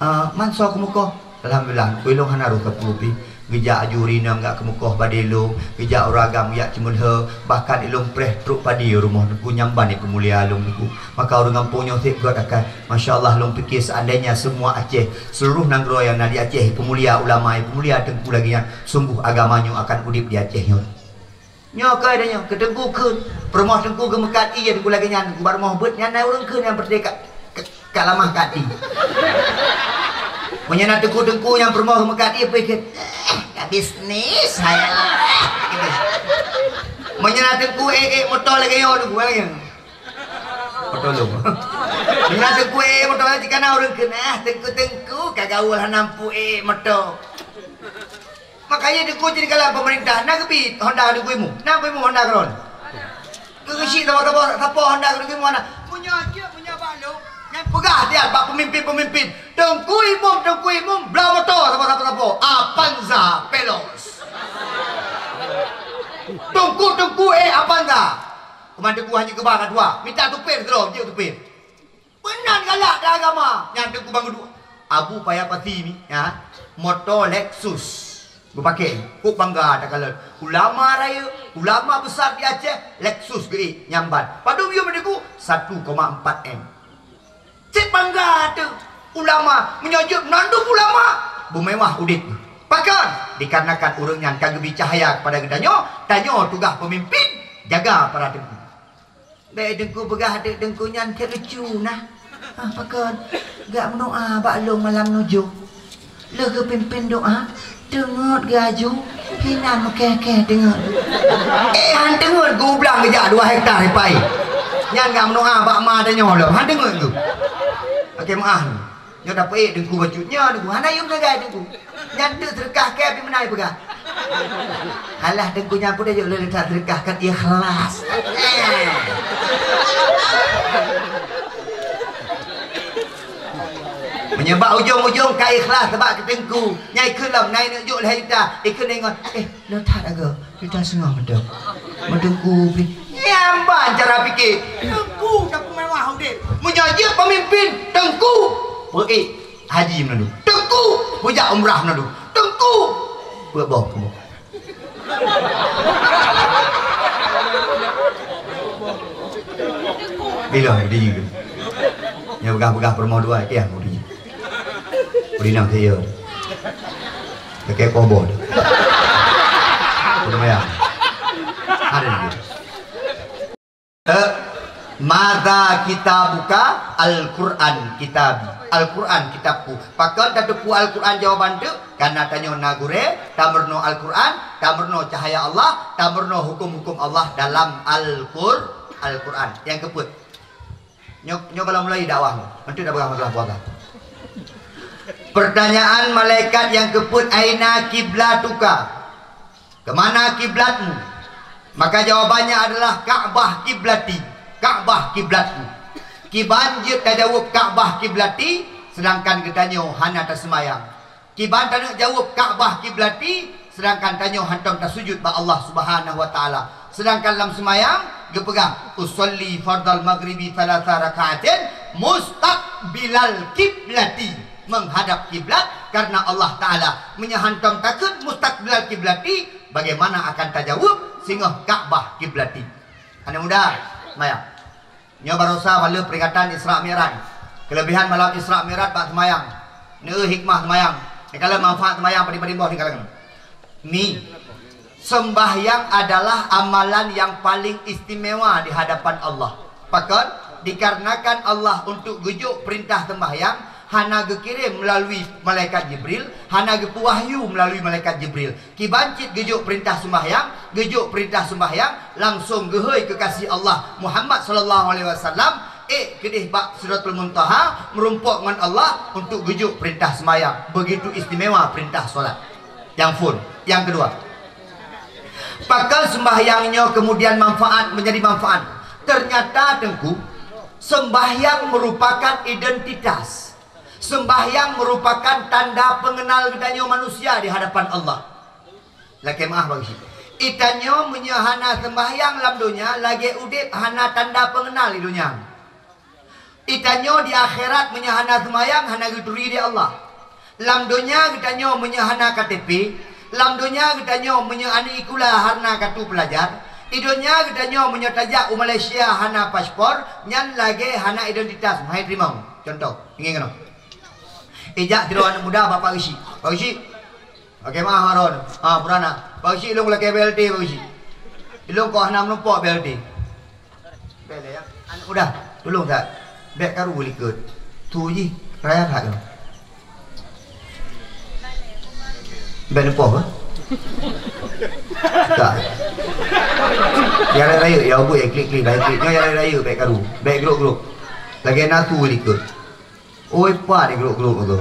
ah, man soe keumukoh?" "Alhamdulillah, teungku ilôn hana rôh sapeue pih." Geujak aju rinong gak keumukoh bak delo, geujak ureuëng agam geujak ceumeulhö, bahkan ilôn preh trok padi rumoh teungku nyang ban ipeumulia lôn teungku. Maka ureuëng gampông nyoe seb gét akai. Masya Allah, lôn pike seandainya semua Aceh, seluruh nanggroe nyang na di Aceh ipeumulia ulama, ipeumulia teungku lagée nyan, sungguh agama nyoe akan udeb di Aceh nyoe. Nyoe keuh tanyoe, keu teungku kheun, peurumoh teungku geumeukat ié teungku lagée nyan, teungku bak rumoh beuet nyan na ureuëng kheun nyang peureulée ka, ka, ka lamah ka di. Meunyoe na teungku-teungku nyang peurumoh geumeukat ié, pih kheun, "Eh, ka bisnis hai." Meunyoe na teungku ék-ék moto lagée nyoe teungku lagée nyan. Moto lôn. Meunyoe na teungku ék-ék moto lagée kana ureuëng kheun, "Ah, teungku-teungku ka gaul hana mampu ék moto." Makanya teungku cit kalam pemerintah na geubi Honda teungku imu. Na teungku imu Honda keudroe. Keu geusyik saboh-saboh sapo Honda teungku imu na. Meunyoe cit meunyoe bak lôn nyang peugah dia bak pemimpin-pemimpin. Teungku imum, teungku imum blah moto saboh-saboh sapo. Avanza Veloz. Teungku-teungku ék Avanza. Keuman teungku hana keuba ka dua. Mita tupir sidroe, jeuet tupir. Meunan galak dah agama. Nyan teungku bangun dua. Abu payah pati mi, ya. Moto Lexus. Geupakè, kok bangga takalon. Ulama rayeuk, ulama besar di Aceh, Lexus geuék nyambat. Padub yum Teungku, satu koma empat M. Cit bangga teuh. Ulama, meunyoe jeuet mandum ulama, beumewah udép. Pakon? Dikarenakan ureuëng nyan ka geubri cahya kepada geutanyoe, tanyoe tugaih peumimpin, jaga para teungku. Bèk Teungku peugah até Teungku nyan keu lucu nah. Ah, pakon? Gak meudoa bak lôn malam nujum. Lheueh geupimpén doa, teungeut geuaju, hinan meukéh-kéh teungeut. Eh, han teungeut geublang geujak dua hektar ipai. Nyan gak meudoa bak ma tanyoe lom, han teungeut geuh. Oke, meu'ah. Nyoe dapeuék Teungku bacut nyoe Teungku. Hana yum sagai Teungku. Nyan teuk seudeukah kèe pih meunan peugah. Alah Teungku nyan pun dah jok lé that seudeukah kan ikhlas. Meunyoe bak ujong-ujong ka ikhlas sabab keu Teungku. Nyai keu lom nai neuk jok lhèe juta. Ikeu ingat, eh, le that agoe. Kita sengah mantong. Meudengku bri. Nyang ban cara pikir. Teungku tapeumeumewah udép. Meunyoe jeuet pemimpin, Teungku peuék haji meunadu. Teungku peujak umrah meunadu. Teungku peuboh kamoe. Bila di. Nyang peugah-peugah peurumoh dua, kiah mau di. Beri nang saya. Pakai kobor. Udah maya. Ada lagi. Eh, mada kita buka Al-Quran kitab. Al-Quran kitabku. Pakon tateupeue Al-Quran jawaban teuk? Karena tanyoe na gurée, tameurunoe Al-Quran, tameurunoe cahaya Allah, tameurunoe hukum-hukum Allah dalam Al-Qur-, Al-Quran. Nyang keupeuet. Nyoe, nyoe kalau mulai dakwah nyoe. Mantong dah peugah masalah puasa. Pertanyaan malaikat nyang keupeuet, "Aina kiblatuka?" Kemana kiblatmu? Maka jawabannya adalah Ka'bah kiblati. Ka'bah kiblatku. Kiban jeuet tajaweueb Ka'bah kiblati, sedangkan geutanyoe hana taseumayang. Kiban taneuk jaweueb Ka'bah kiblati, sedangkan tanyoe hantom tasujud bak Allah Subhanahu wa Ta'ala. Sedangkan lam seumayang geupeugah, "Usolli fardal maghribi thalatha raka'atin mustaqbilal kiblati," menghadap kiblat karena Allah Ta'ala. Meunyoe hantom takheun mustaqbilal kiblati, bagaimana akan tajaweueb singoh Ka'bah kiblati? Aneuk muda, seumayang. Nyoe barosa baleue peringatan Isra Mi'raj. Kelebihan malam Isra Mi'raj bak seumayang. Neu hikmah seumayang. Neu kala manfaat seumayang padum-padum boh neu kala. Mi. Sembahyang adalah amalan yang paling istimewa di hadapan Allah. Pakon? Dikarenakan Allah untuk geujok perintah sembahyang hana geukirém melalui malaikat Jibril, hana geupeuwahyu melalui malaikat Jibril. Kiban cit geujok perintah sembahyang, geujok perintah sembahyang langsung geuhôi keukasih Allah Muhammad sallallahu alaihi wasallam, ék keudeh bak Sidratul Muntaha meurumpok ngon Allah untuk geujok perintah sembahyang. Begitu istimewa perintah solat. Nyang phon. Nyang keudua, pakon sembahyang nyoe kemudian manfaat menjadi manfaat? Ternyata Teungku, sembahyang merupakan identitas. Sembahyang merupakan tanda pengenal geutanyoe manusia di hadapan Allah. Lakée meu'ah bak geuchik. Geutanyoe meunyoe hana sembahyang lam donya, lagée udeb hana tanda pengenal di donya. Geutanyoe di akhirat meunyoe hana sembahyang, hana geuturi di Allah. Lam donya geutanyoe meunyoe hana K T P, lam donya geutanyoe meunyoe aneuk sikula hana kartu pelajar, di donya geutanyoe meunyoe tajak u Malaysia hana paspor, nyan lagée hana identitas, meuhai teurimong. Contoh, ingat keunoe. Ijak sidroe aneuk muda bak Pak Geuchik. "Pak Geuchik." "Oke, meu'ah Harun." "Ah, peue na?" "Pak Geuchik, lôn lakée B L T, Pak Geuchik. Lôn kok hana meurumpok B L T." "Bèk lé, ya. Aneuk muda, tulông that. Bèk karu likot. Su jih raya that." "Bèk neupoh, eh?" "Tak. Ya rayeuk-rayeuk, ya ubit, ya klik-klik, baik klik. Nyoe ya rayeuk-rayeuk, bèk karu. Bèk grok-grok. Lagée na su likot." Oi, pat di grup-grup tu.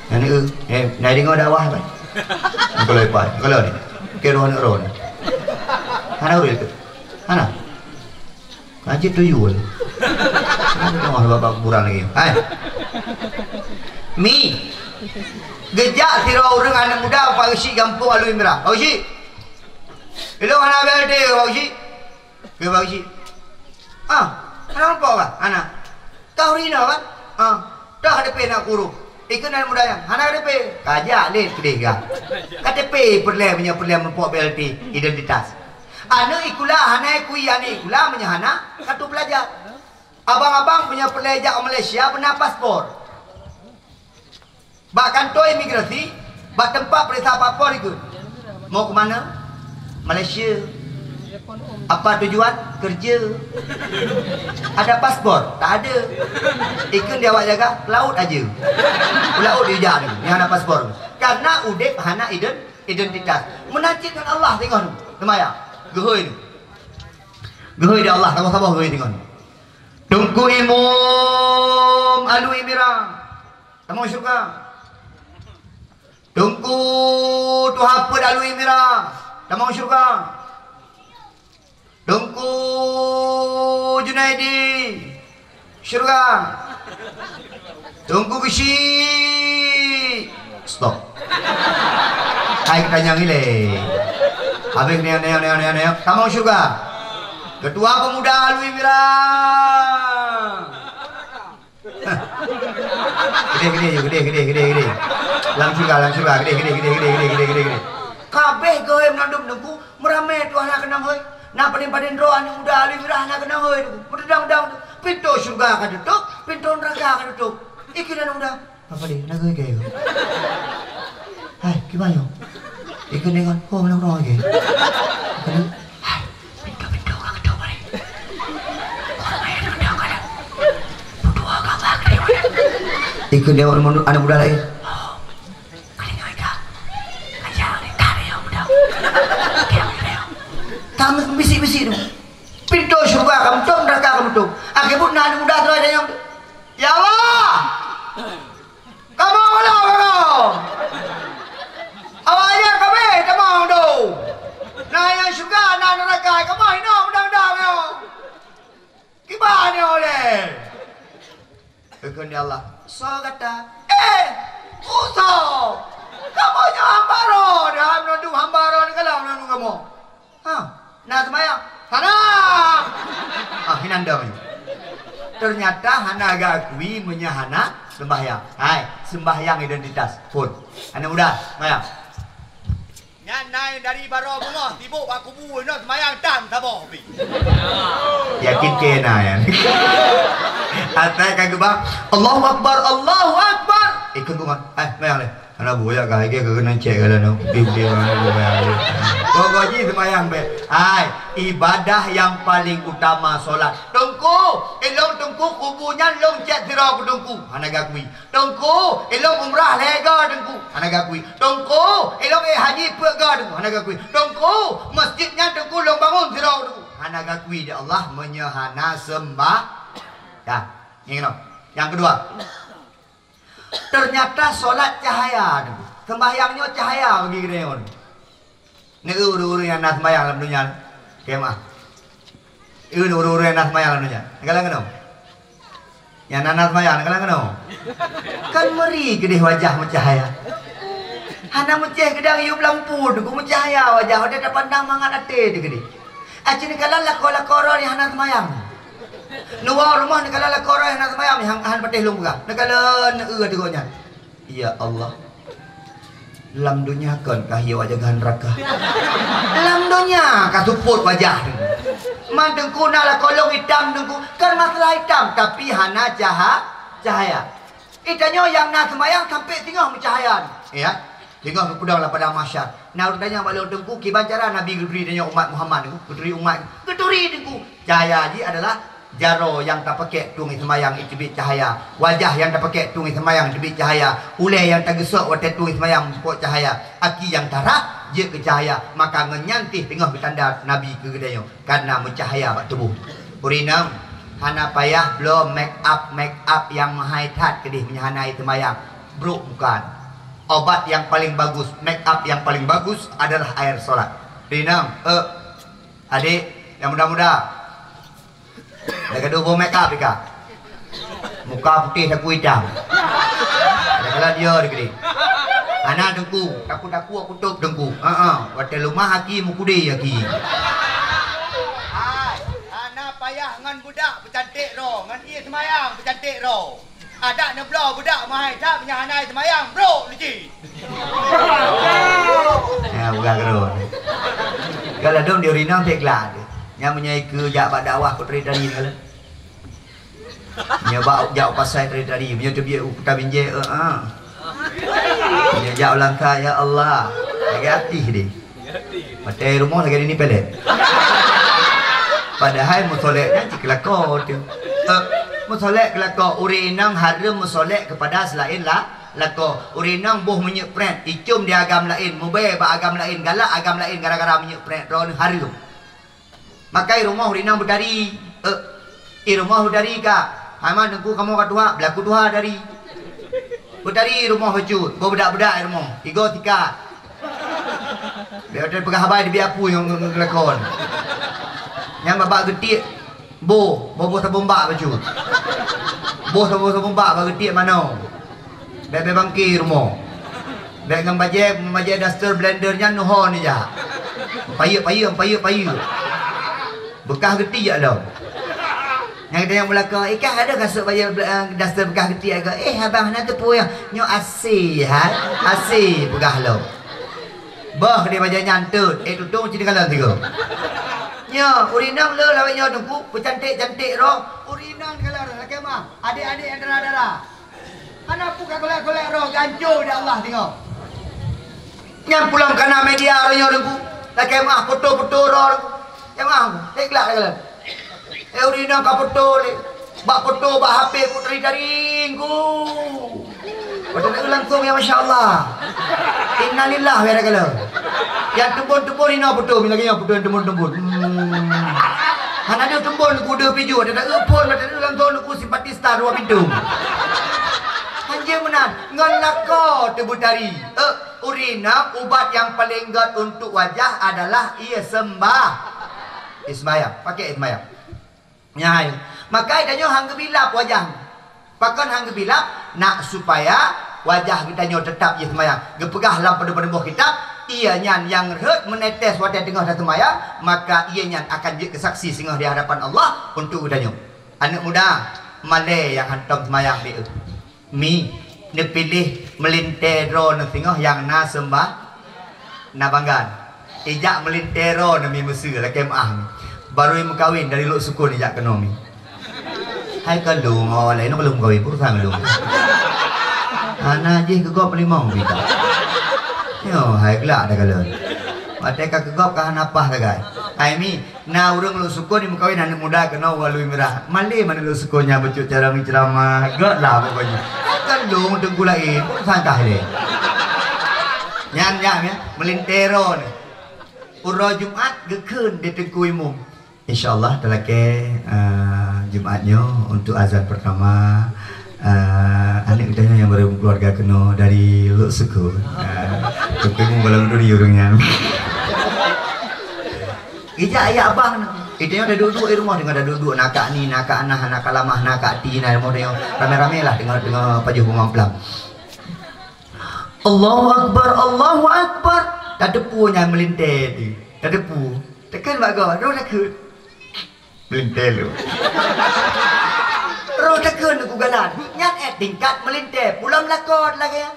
Nyan, eh, eh, nai deungoe dakwah, Pak. Kalau, Pak, kalau ni. Ke roh aneuk roh ni. Hana ureueng tu. Hana. Lanjut tu yul. Hana deungoe bak kuburan lagi. Hai. Mi. Geujak sidroe ureueng aneuk muda Pak Geuchik gampông Alue Mirah. "Pak Geuchik. Ilong hana B L T, Pak Geuchik." Keu Pak Geuchik. "Ah, hana meurumpok kah?" "Hana." Ka ureueng inong kan? Ha. Dah K T P aneuk kureueng. Ikheun aneuk muda nyan, hana K T P. Ka jak lé keudeh ka. K T P peureulèe, meunyoe peureulèe meurumpok B L T, identitas. Aneuk sikula hana kui aneuk sikula meunyoe hana kartu pelajar. Abang-abang meunyoe peureulèe jak u Malaysia beuna paspor. Bak kantô imigrasi, bak teumpat peuriksa paspor ikheun. Mau ke mana? Malaysia. Apa tujuan? Kerja. Ada paspor? Tak ada. Ikheun di awak jaga, laôt aja. Laôt di jak ni, nyang hana paspor. Karena udép hana ident-, identitas. Meunan cit ngon Allah singoh nyoe. Seumayang. Geuhôi nyoe. Geuhôi di Allah, saboh-saboh geuhôi singoh nyoe. Teungku Imum Alui Mira. Tamong syurga. Teungku Tuha Peuet Alui Mira, tamong syurga. Teungku Junaidi, syurga. Teungku Geuchik, stop. Hai, geutanyong ilèe. Habéh neuk, neuk, neuk, neuk, neuk, tamong syurga. Ketua Pemuda Alui Mira. Geude, geude, geude, geude, geude, geude. Lam syurga, lam syurga, geude, geude, geude. Kabeh geuhôi meunandum Teungku, meuramé tuha na keunong hôi. Na padum-padum droe aneuk muda Alui Mira na keunong hôi Teungku. Meudedang-dang, pintoe syurga ka teutôp, pintoe neuraka ka teutôp. Ikheun aneuk muda, "Apa deh, na geuhôi keu?" "Hai, kiban nyoe?" Ikheun deungon, "Oh, meunang droe lagèe." Ikheun, "Hai, pintoe-pintoe ka geutôp bari." Ikheun deungon aneuk muda laén, "Oh, ka deungoe ka. Ka jak lé ka deungoe muda." Ka meubisik-bisik tu. Pintoe syeuruga ka meutôp, neuraka ka meutôp. Akhé buet na aneuk muda sidroe tanyong, "Ya Allah, kamoe ulôn kamoe. Awaknyan ka abéh tamong dum. Na nyang syeuruga, na neuraka, kamoe hinoe meudang-dang nyoe. Kiban nyoe lé?" Geukheun lé Allah, "Soe gata?" "Eh, peue soe? Kamoe nyoe hamba droe, hai meunandum hamba droe, neukalon meunandum kamoe." "Ha, na seumayang?" "Hana!" Ah, hinan dong nyoe. Ternyata hana geuakui meunyoe hana seumbahyang. Hai, seumbahyang identitas. Phôn. Aneuk muda, seumayang. Nyan na dari baroe beungoh sibuk bak kubu, inoe seumayang tan saboh pih. Yakin keu na nyan. Asai ka geuba, "Allahu Akbar, Allahu Akbar." Ikheun beungoh, "Eh, seumayang lé." Hana buyak ka, lagèe keunan cèk ka lalu. Bim, bim, bim, bim, bim. Pokok jih seumayang bèk. Hai, ibadah nyang paling utama solat. "Teungku, ilôn Teungku kubu nyan lôn cèt sidroe keu Teungku." Hana geuakui. "Teungku, ilôn umrah lhèe go Teungku." Hana geuakui. "Teungku, ilôn ék haji peuet go Teungku." Hana geuakui. "Teungku, masjid nyan Teungku lôn bangun sidroe Teungku." Hana geuakui di Allah meunyoe hana seumbah. Dah. Nyang keunoe. Nyang keudua. Ternyata solat cahaya Teungku. Seumbahyang nyoe cahaya bagi geutanyoe. Neu ureueng-ureueng nyang na seumbahyang lam donya, kemah. Eu ureueng-ureueng nyang na seumbahyang lam donya. Neukalon keunoe? Nyang na, na seumbahyang, neukalon keunoe? Kan meuri keudeh wajah meucahaya. Hana meucéh geudang yub lampu Teungku, meucahaya wajah, watèe tapandang mangat até teuh keudeh. Aci neukalon lakoe-lakoe droe nyang hana seumbahyang. Neuwoe rumoh neukalon lakoe droe nyang hana seumbahyang, han, han patéh lôn peugah. Neukalon eu ateueh gobnyan. Ya Allah. Lam donya kon ka hiyoe wajah neuraka. Lam donya ka seupôt wajah Teungku. Man Teungku na lakoe lôn itam Teungku, kon masalah itam, tapi hana caha-, cahaya. Eh, tanyoe nyang na seumayang sampoe singoh meucahaya. Ya. Singoh geupeudong lam padang mahsyar. Na ureueng tanyong bak lôn, "Teungku, kiban cara Nabi geuturi tanyoe umat Muhammad Teungku, geuturi umat?" Geuturi Teungku. Cahaya jih adalah jaroe nyang tapakék tueng seumayang jiteubiet cahaya, wajah nyang tapakék tueng seumayang jiteubiet cahaya, ulèe nyang tageusok watèe tueng seumayang jipôt cahaya, aki nyang tarah jeuet keu cahaya, maka ngon nyan pih teungoh geutanda Nabi keu geutanyoe, kareuna meucahaya bak tuboh. Ureueng inong, hana payah bloe make up, make up nyang meuhai that keudeh meunyoe hana seumayang, brôk bukan. Obat nyang paleng bagus, make up nyang paleng bagus adalah air solat. Ureueng inong, eh, adék nyang muda-muda, Lagèe dua boh make up ika. Muka putéh, takue itam. Ada kala dia di keudeh. Hana Teungku, takue-takue kutôb Teungku. Ha ah, watèe leumah aki, meukudé aki. Ayah ngon budak peucanték droe, ngon ie seumayang peucanték droe. Adak neubloe budak meuhai that, meunyo hana seumayang, brok luci. Ya, bukan gerun. Kalau dong di Rinong, tek lah. Nyang meunyo ikeu jak bak dakwah, putri tadi ni kalau. Nyoe bak jak u pasai tadi-tadi, meunyoe teubiet u Kuta Binjai, eh, ah. Meunyoe jak u Langka, ya Allah, lagèe ateuh deh. Watèe rumoh lagèe nini pelet. Padahai meusolek nyan cit keu lakoe teuh. Eh, meusolek keu lakoe, ureueng inong hareuem meusolek keupada seulaén la-, lakoe. Ureueng inong boh minyeuk prèt, icôm di agam laén, mubèe bak agam laén, galak agam laén gara-gara minyeuk prèt, droeneuh hareuem. Maka i rumoh ureueng inong beutari, eh, i rumoh beutari ka. Hai mak, teungku kamoe ka tuha, beulaku tuha dari. Beutari i rumoh bacut, boh beudak-beudak i rumoh, tigo sikat. Bèk watèe peugah haba teubiet apui ngon, ngon, ngon lakon. Nyang babah geutiek boh, boh-boh sabong bak bacut. Boh sabong-sabong bak, bak geutiek manoe. Bèk-bèk bangke rumoh. Bèk ngon bajèe, bajèe daster blender nyan neuho neujak. Payeuet, payeuet, payeuet, payeuet. Beukah geutiek lom. Nyang geutanyoe meulakon, "Eh, kah adoe kasut bajèe bl-, eh, daster beukah geutiek?" "Eh, abang, hana teupeue nyoe, nyoe asèe, hai. Asèe," peugah lom. Boh di bajèe nyan teut, eh, tutong cit kalon tiga. Nyoe, ureueng inong le lawét nyoe teungku, peucanték-canték roh. Ureueng inong kalon, lakèe meu'ah, adék-adék nyang dara-dara. Hana peue ka golek-golek roh, geuhanco lé Allah singoh. Nyang pulang kana media roh nyoe Teungku. Lakèe meu'ah foto-foto roh Teungku. Lakèe meu'ah, eh, glak, glak. Eh, ureueng inong ka foto lé. Bak foto, bak H P ku teuring-teuring ku. Foto langsung ya, masya Allah. Innalillah, ya, kala. Nyang teumbon-teumbon inoe foto, lagèe nyoe foto nyang teumbon-teumbon. Hmm. Hana ada teumbon ku deuh pijôh, ada tak phôn, ada langsung ku simpati star dua pintu. Hanjeuet meunan, ngon lakoe teubeutari. Eh, ureueng inong, ubat nyang paleng gèt untuk wajah adalah ie seumbah-, ie seumayang. Pakai ie seumayang. Nyan. Maka tanyoe han geubilap wajah. Pakon han geubilap? Nak supaya wajah geutanyoe teutap ie seumayang. Geupeugah lam padum-padum boh kitab, ie nyan nyang rhot meunetes watèe teungoh taseumayang, maka ie nyan akan jeuet keu saksi singoh di hadapan Allah untuk geutanyoe. Aneuk muda, malèe nyang hantom seumayang, Mi. Mi, neupiléh meulintèe droeneuh singoh nyang na seumbah, na banggan. Ijak meulintèe droeneuh Mi, meuseue lakèe meu'ah Mi. Barô meukawen dari Lhoksukon ijak keunoe Mi. Hai ka lôn, awak laén ka lôn meukawen, peue urusan lôn. Hana jih keu gob meulimong Mi ka. Nyoe hai glak dah kalon. Watèe ka keu gob ka hana paih sagai. Hai Mi, na ureueng Lhoksukon jimeukawen aneuk muda keunoe u Alue Mirah. Malèe aneuk Lhoksukon nyan bacut cara meuceuramah. Göt lah pokoknya. Kan lôn teungku laén, pun sangkah lé. Nyan, nyan, ya, meulintèe droeneuh. Uroe Jumat geukheun di Teungku Imum. Insya Allah talakèe, eh, Jumat nyoe untuk azan pertama, eh, aneuk geutanyoe nyang barô meukeuluwarga keunoe dari Lhoksukon. Eh, Teungku Imum golom duri ureueng nyan. Ijak ayah abang, geutanyoe taduek-duek di rumoh, deungoe taduek-duek, na kak ni, na kak nah, na kak lamah, na kak ti, na rumoh tanyoe ramè-ramè lah deungoe, deungoe pajoh bungong plam. Allahu Akbar, Allahu Akbar. Tateupeue nyan meulintèe teuh. Tateupeue. Tekan bak gob, roh takheun. Meulintèe lom. Roh takheun ku galan. Nyan eh tingkat meulintèe. Pulang lakot lagèe nyan.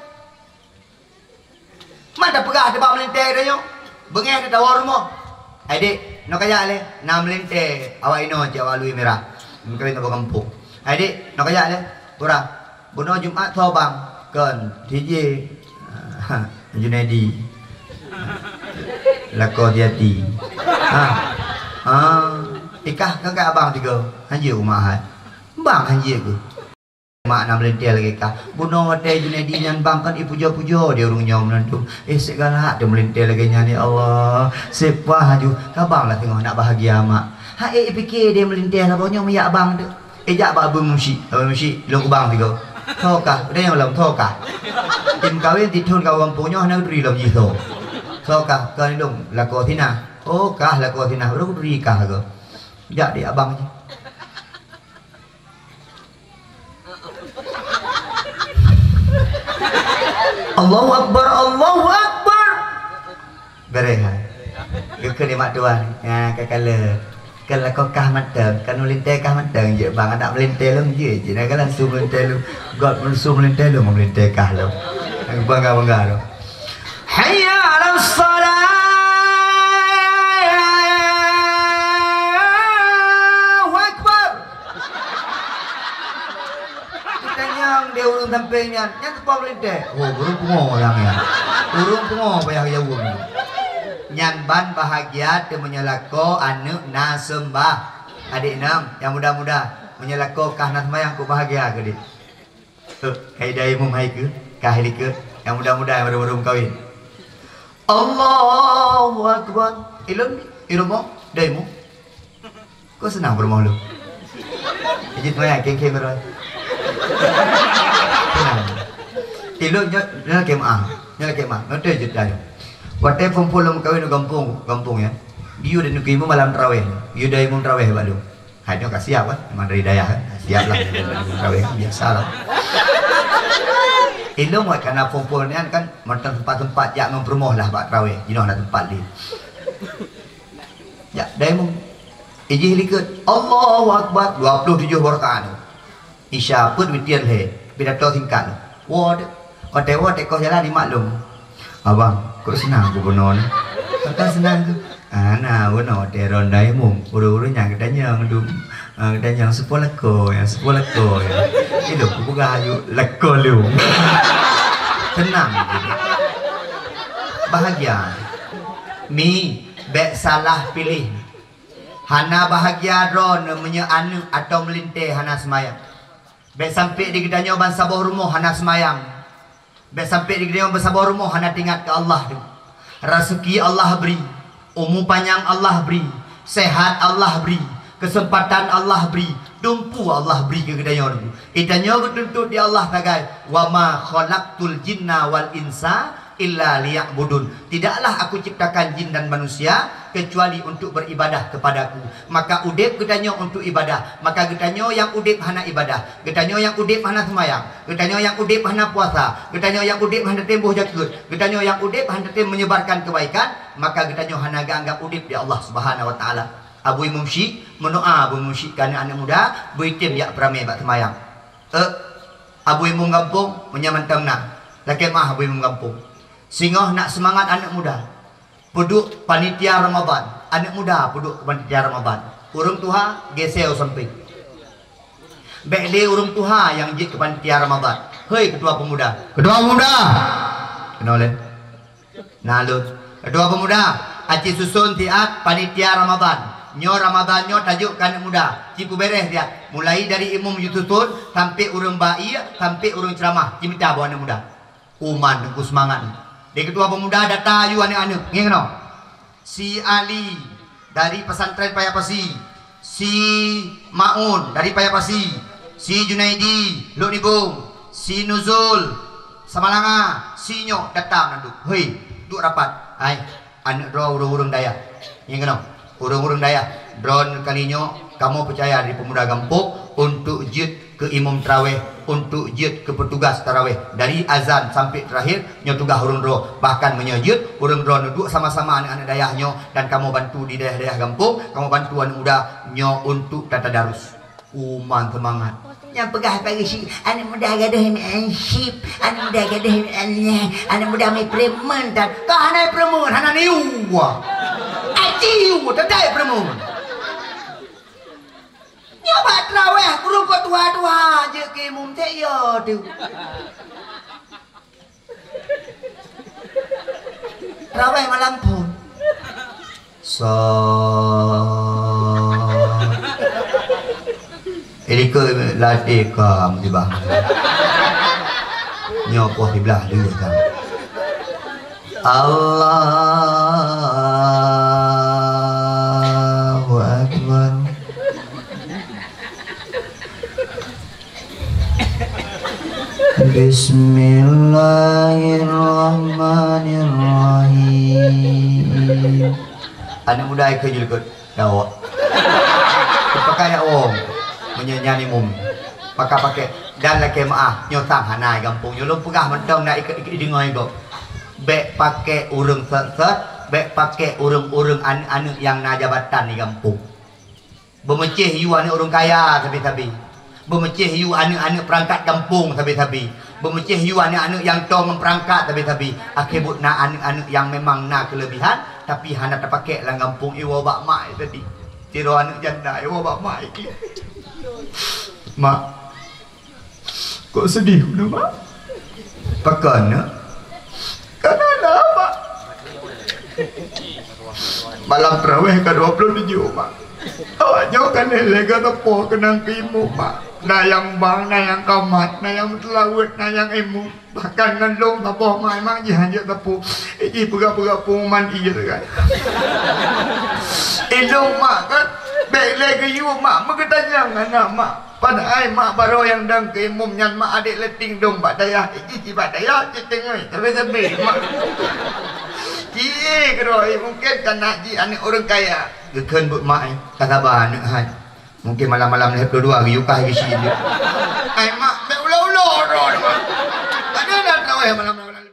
Man tapeugah teuh bak meulintèe tanyoe. Beungèh teuh tawoe rumoh. Hai dek, noe kajak lé. Na meulintèe awak inoe cit awak Alue Mirah. Meukawen saboh gampông. Hai dek, noe kajak lé. Peue uroe? Bunoe Jumat soe bang? Kon, T J. Junaidi. Lakoe Tiati. Ha. Ha. Ikah kan kak abang tiga. Hanjeuet umat hai. Bang hanjeuet ku. Mak na meulintèe lagèe kah. Bunoe watèe Junaidi nyan bang kan ipujoe-pujoe di ureueng nyoe meunan tu. Eh, sép galak teuh meulintèe lagèe nyan, ya Allah. Sép paih aju. Ka bang lah teungoh nak bahagia, mak. Ha, eh, ipike dia meulintèe saboh nyoe meuyak bang tu. Eh, jak bak Abu Musyik. Abu Musyik, lôn kubang tiga. Soe kah? Udah nyang lom, soe kah? Tim kawin tithon ka gampông nyoe hana geuturi lom jih soe. Soe kah? Kon lôn, lakoe Tina. Oh, kah lakoe Tina. Udah geuturi kah ke? Jak di abang jih. Allahu Akbar, Allahu Akbar. Beres, ha. Geukheun nikmat Tuhan. Ha, ka kalon. Kan lakoe kah mantong, kan meulintèe kah mantong, jeuet bang adak meulintèe lom jeuet, jeuet na kan langsung meulintèe lom. Göt langsung meulintèe lom, meulintèe kah lom. Bangga-bangga lom. Hayya 'alas shalah. Allahu Akbar. Geutanyong di ureueng sampéng nyan, nyan teupeu meulintèe. Oh, ureueng pungo nyang nyan. Ureueng pungo payah jaweueb. Nyan ban bahagia teuh meunyoe lakoe aneuk na seumbah. Adék inong, nyang muda-muda, meunyoe lakoe kah na seumayang, kok bahagia keu adék. Eh, hai dayah imum hai keu, kah hai likot, nyang muda-muda nyang baru-baru meukawen. Allahu Akbar. Ilôn, i rumoh, dayah imum. Kok seunang peurumoh lôn? Ijih teumanyong, keng-keng keudroe. Seunang. Ilôn nyoe, nyoe lakèe meu'ah. Nyoe lakèe meu'ah. Nyoe teuh jeuet tanyoe. Watèe phôn-phôn lôn meukawen u gampông, gampông nyan. Geuyue dan geuyue malam tarawèh. Geuyue dan imum tarawèh bak lôn. Hai nyoe ka siap kan? Memang dari dayah kan? Siap lah. Imum tarawèh kan biasa lah. Ilôn wat kana phôn-phôn nyan kan mantong sempat-sempat jak ngon peurumoh lah bak tarawèh. Jinoe na teumpat lé. Jak, dayah imum. Ijih likot, Allahu Akbar, dua puluh tujoh barakaat. Isya peuet witir lhèe, pidato singkat. Woe, watèe woe teuk jalan imaklum. Abang, kok seunang keu bunoe nyoe? Pakon seunang keuh? Hana, bunoe watèe ron dayah imum, ureueng-ureueng nyan geutanyong dum, eh, geutanyong, "Soe po lakoe nyan? Soe po lakoe nyan?" Ilôn kupeugah aju, "Lakoe lôn." Seunang. Bahagia. Mi, bèk salah piléh. Hana bahagia droeneuh meunyoe aneuk atau meulintèe hana seumayang. Bèk sampai di geutanyoe bansaboh rumoh hana seumayang. Bèk sampai di geutanyoe bansaboh rumoh hana teuingat keu Allah teuh. Raseuki Allah bri, umu panyang Allah bri, seuhat Allah bri, keuseumpatan Allah bri, dumpeue Allah bri keu geutanyoe teuh. Geutanyoe geutuntot di Allah sagai, "Wa ma khalaqtul jinna wal insa illa liya'budun." Tidaklah Aku ciptakan jin dan manusia kecuali untuk beribadah kepada-Ku. Maka udép geutanyoe untuk ibadah. Maka geutanyoe nyang udép hana ibadah, geutanyoe nyang udép hana seumayang, geutanyoe nyang udép hana puasa, geutanyoe nyang udép hana tem boh jakeuet, geutanyoe nyang udép hana tem menyebarkan kebaikan, maka geutanyoe hana geuanggap udép di Allah Subhanahu wa Taala. Abu Imum Syik meudoa, Abu Imum Syik keu aneuk-aneuk muda, beuitem jak peuramé bak seumayang. Eh, Abu Imum gampông, meunyoe mantong na, lakèe meu'ah Abu Imum gampông. Singoh nak seumangat aneuk muda, peuduek panitia Ramadan. Aneuk muda peuduek keu panitia Ramadan. Ureueng tuha geusée u sampéng. Bèk lé ureueng tuha nyang jeuet keu panitia Ramadan. Hei, keutua peumuda. Keutua peumuda! Keunoe lé. Na lôn. Keutua peumuda, aci suson siat panitia Ramadan. Nyoe Ramadan nyoe tajok keu aneuk muda. Ci peubéréh siat. Mulai dari imum jisuson, sampai ureueng ba ié, sampai ureueng ceuramah. Ci mita boh aneuk muda. Uman, teungku seumangat. Di keutua peumuda data aju aneuk-aneuk. Ngieng keunoe. Si Ali dari pesantren Paya Pasi, si Maun dari Paya Pasi, si Junaidi, Lhok Nibong, si Nuzul, Samalanga, si nyoe data meunan duek. Hei, duek rapat. Hai, aneuk droe ureueng-ureueng dayah. Ngieng keunoe, ureueng-ureueng dayah, droeneuh kali nyoe kamoe peucaya di peumuda gampông untuk jeuet keu imum tarawèh, untuk jeuet keu peutugas tarawèh. Dari azan sampai terakhir, nyoe tugaih ureueng droe. Bahkan meunyoe jeuet, ureueng droeneuh duek sama-sama aneuk-aneuk dayah nyoe dan kamoe bantu di dayah-dayah gampông, kamoe bantu aneuk muda nyoe untuk tatadarus. Uman seumangat. Nyang peugah pagi si aneuk muda gadôh meu'en sip, aneuk muda gadôh meu'en nyeh, aneuk muda meu'en preman tan. Ka hana preman, hana niu. Aci u, tetai preman. Nyoe bak traweh, keu rukon tuha-tuha jeuet keu imum, cit yo teuh. Traweh malam phon. Sot. Eh, likot ladé ka musibah. Nyoe poh siblaih lheueh ka. Allahu Akbar. Bismillahirrahmanirrahim. Aneuk muda ikeu jeuet likot. Dawok. Teupakai awong. Meunyoe nyan imum. Maka pakai. Dan lakée meu'ah, nyoe sang hana di gampông nyoe. Lôn peugah mantong na ikeu, ikeu deungoe gob. Bék pakai ureuëng sot-sot, bék pakai ureuëng-ureuëng aneuk-aneuk nyang na jabatan di gampông. Beumeucéh yue aneuëk ureuëng kaya sabe-sabe. Beumeucéh yue aneuëk-aneuëk peurangkat gampông sabe-sabe. Beumeucéh yue aneuëk-aneuëk nyang toe ngon peurangkat sabe-sabe. Akhé buet na aneuëk-aneuëk nyang memang na keuleubihan, tapi hana tapakék lam gampông, iwoe bak mak tadi. Sidroe aneuëk janda iwoe bak mak ikli. Mak, kok sedih udah, Mak? Pakon, nak? Karena ada, Mak. Malam tarawih ka dua puluh tujuh, Mak. Awak nyoe kan lé-lé gata po keunong keu imum, Mak. Na nyang bang, na nyang kamat, na nyang meuteulaweuet, na nyang imum. Bahkan ngon lôn saboh, Mak, memang jih hanjeuet teupeu. Iji peugah-peugah pengumuman iya kan. Ilôn, Mak, kan. Bèk lé geuyue, Mak, meugeutanyong aneuk, Mak. Padahai mak baroe nyang dong keu imum nyan, mak adék leuting dong bak dayah, iji bak dayah, cit teungoh, sabe-sabe mak. Cie keudroe, mungken ka na jih aneuëk ureuëng kaya. Geukheun buet mak, eh, ka saba aneuëk hai. Mungken malam-malam lhèe ploh dua geuyue kah geusi jih. Ai mak, bèk ulo-ulo droe mak. Ada dah traweh malam-malam.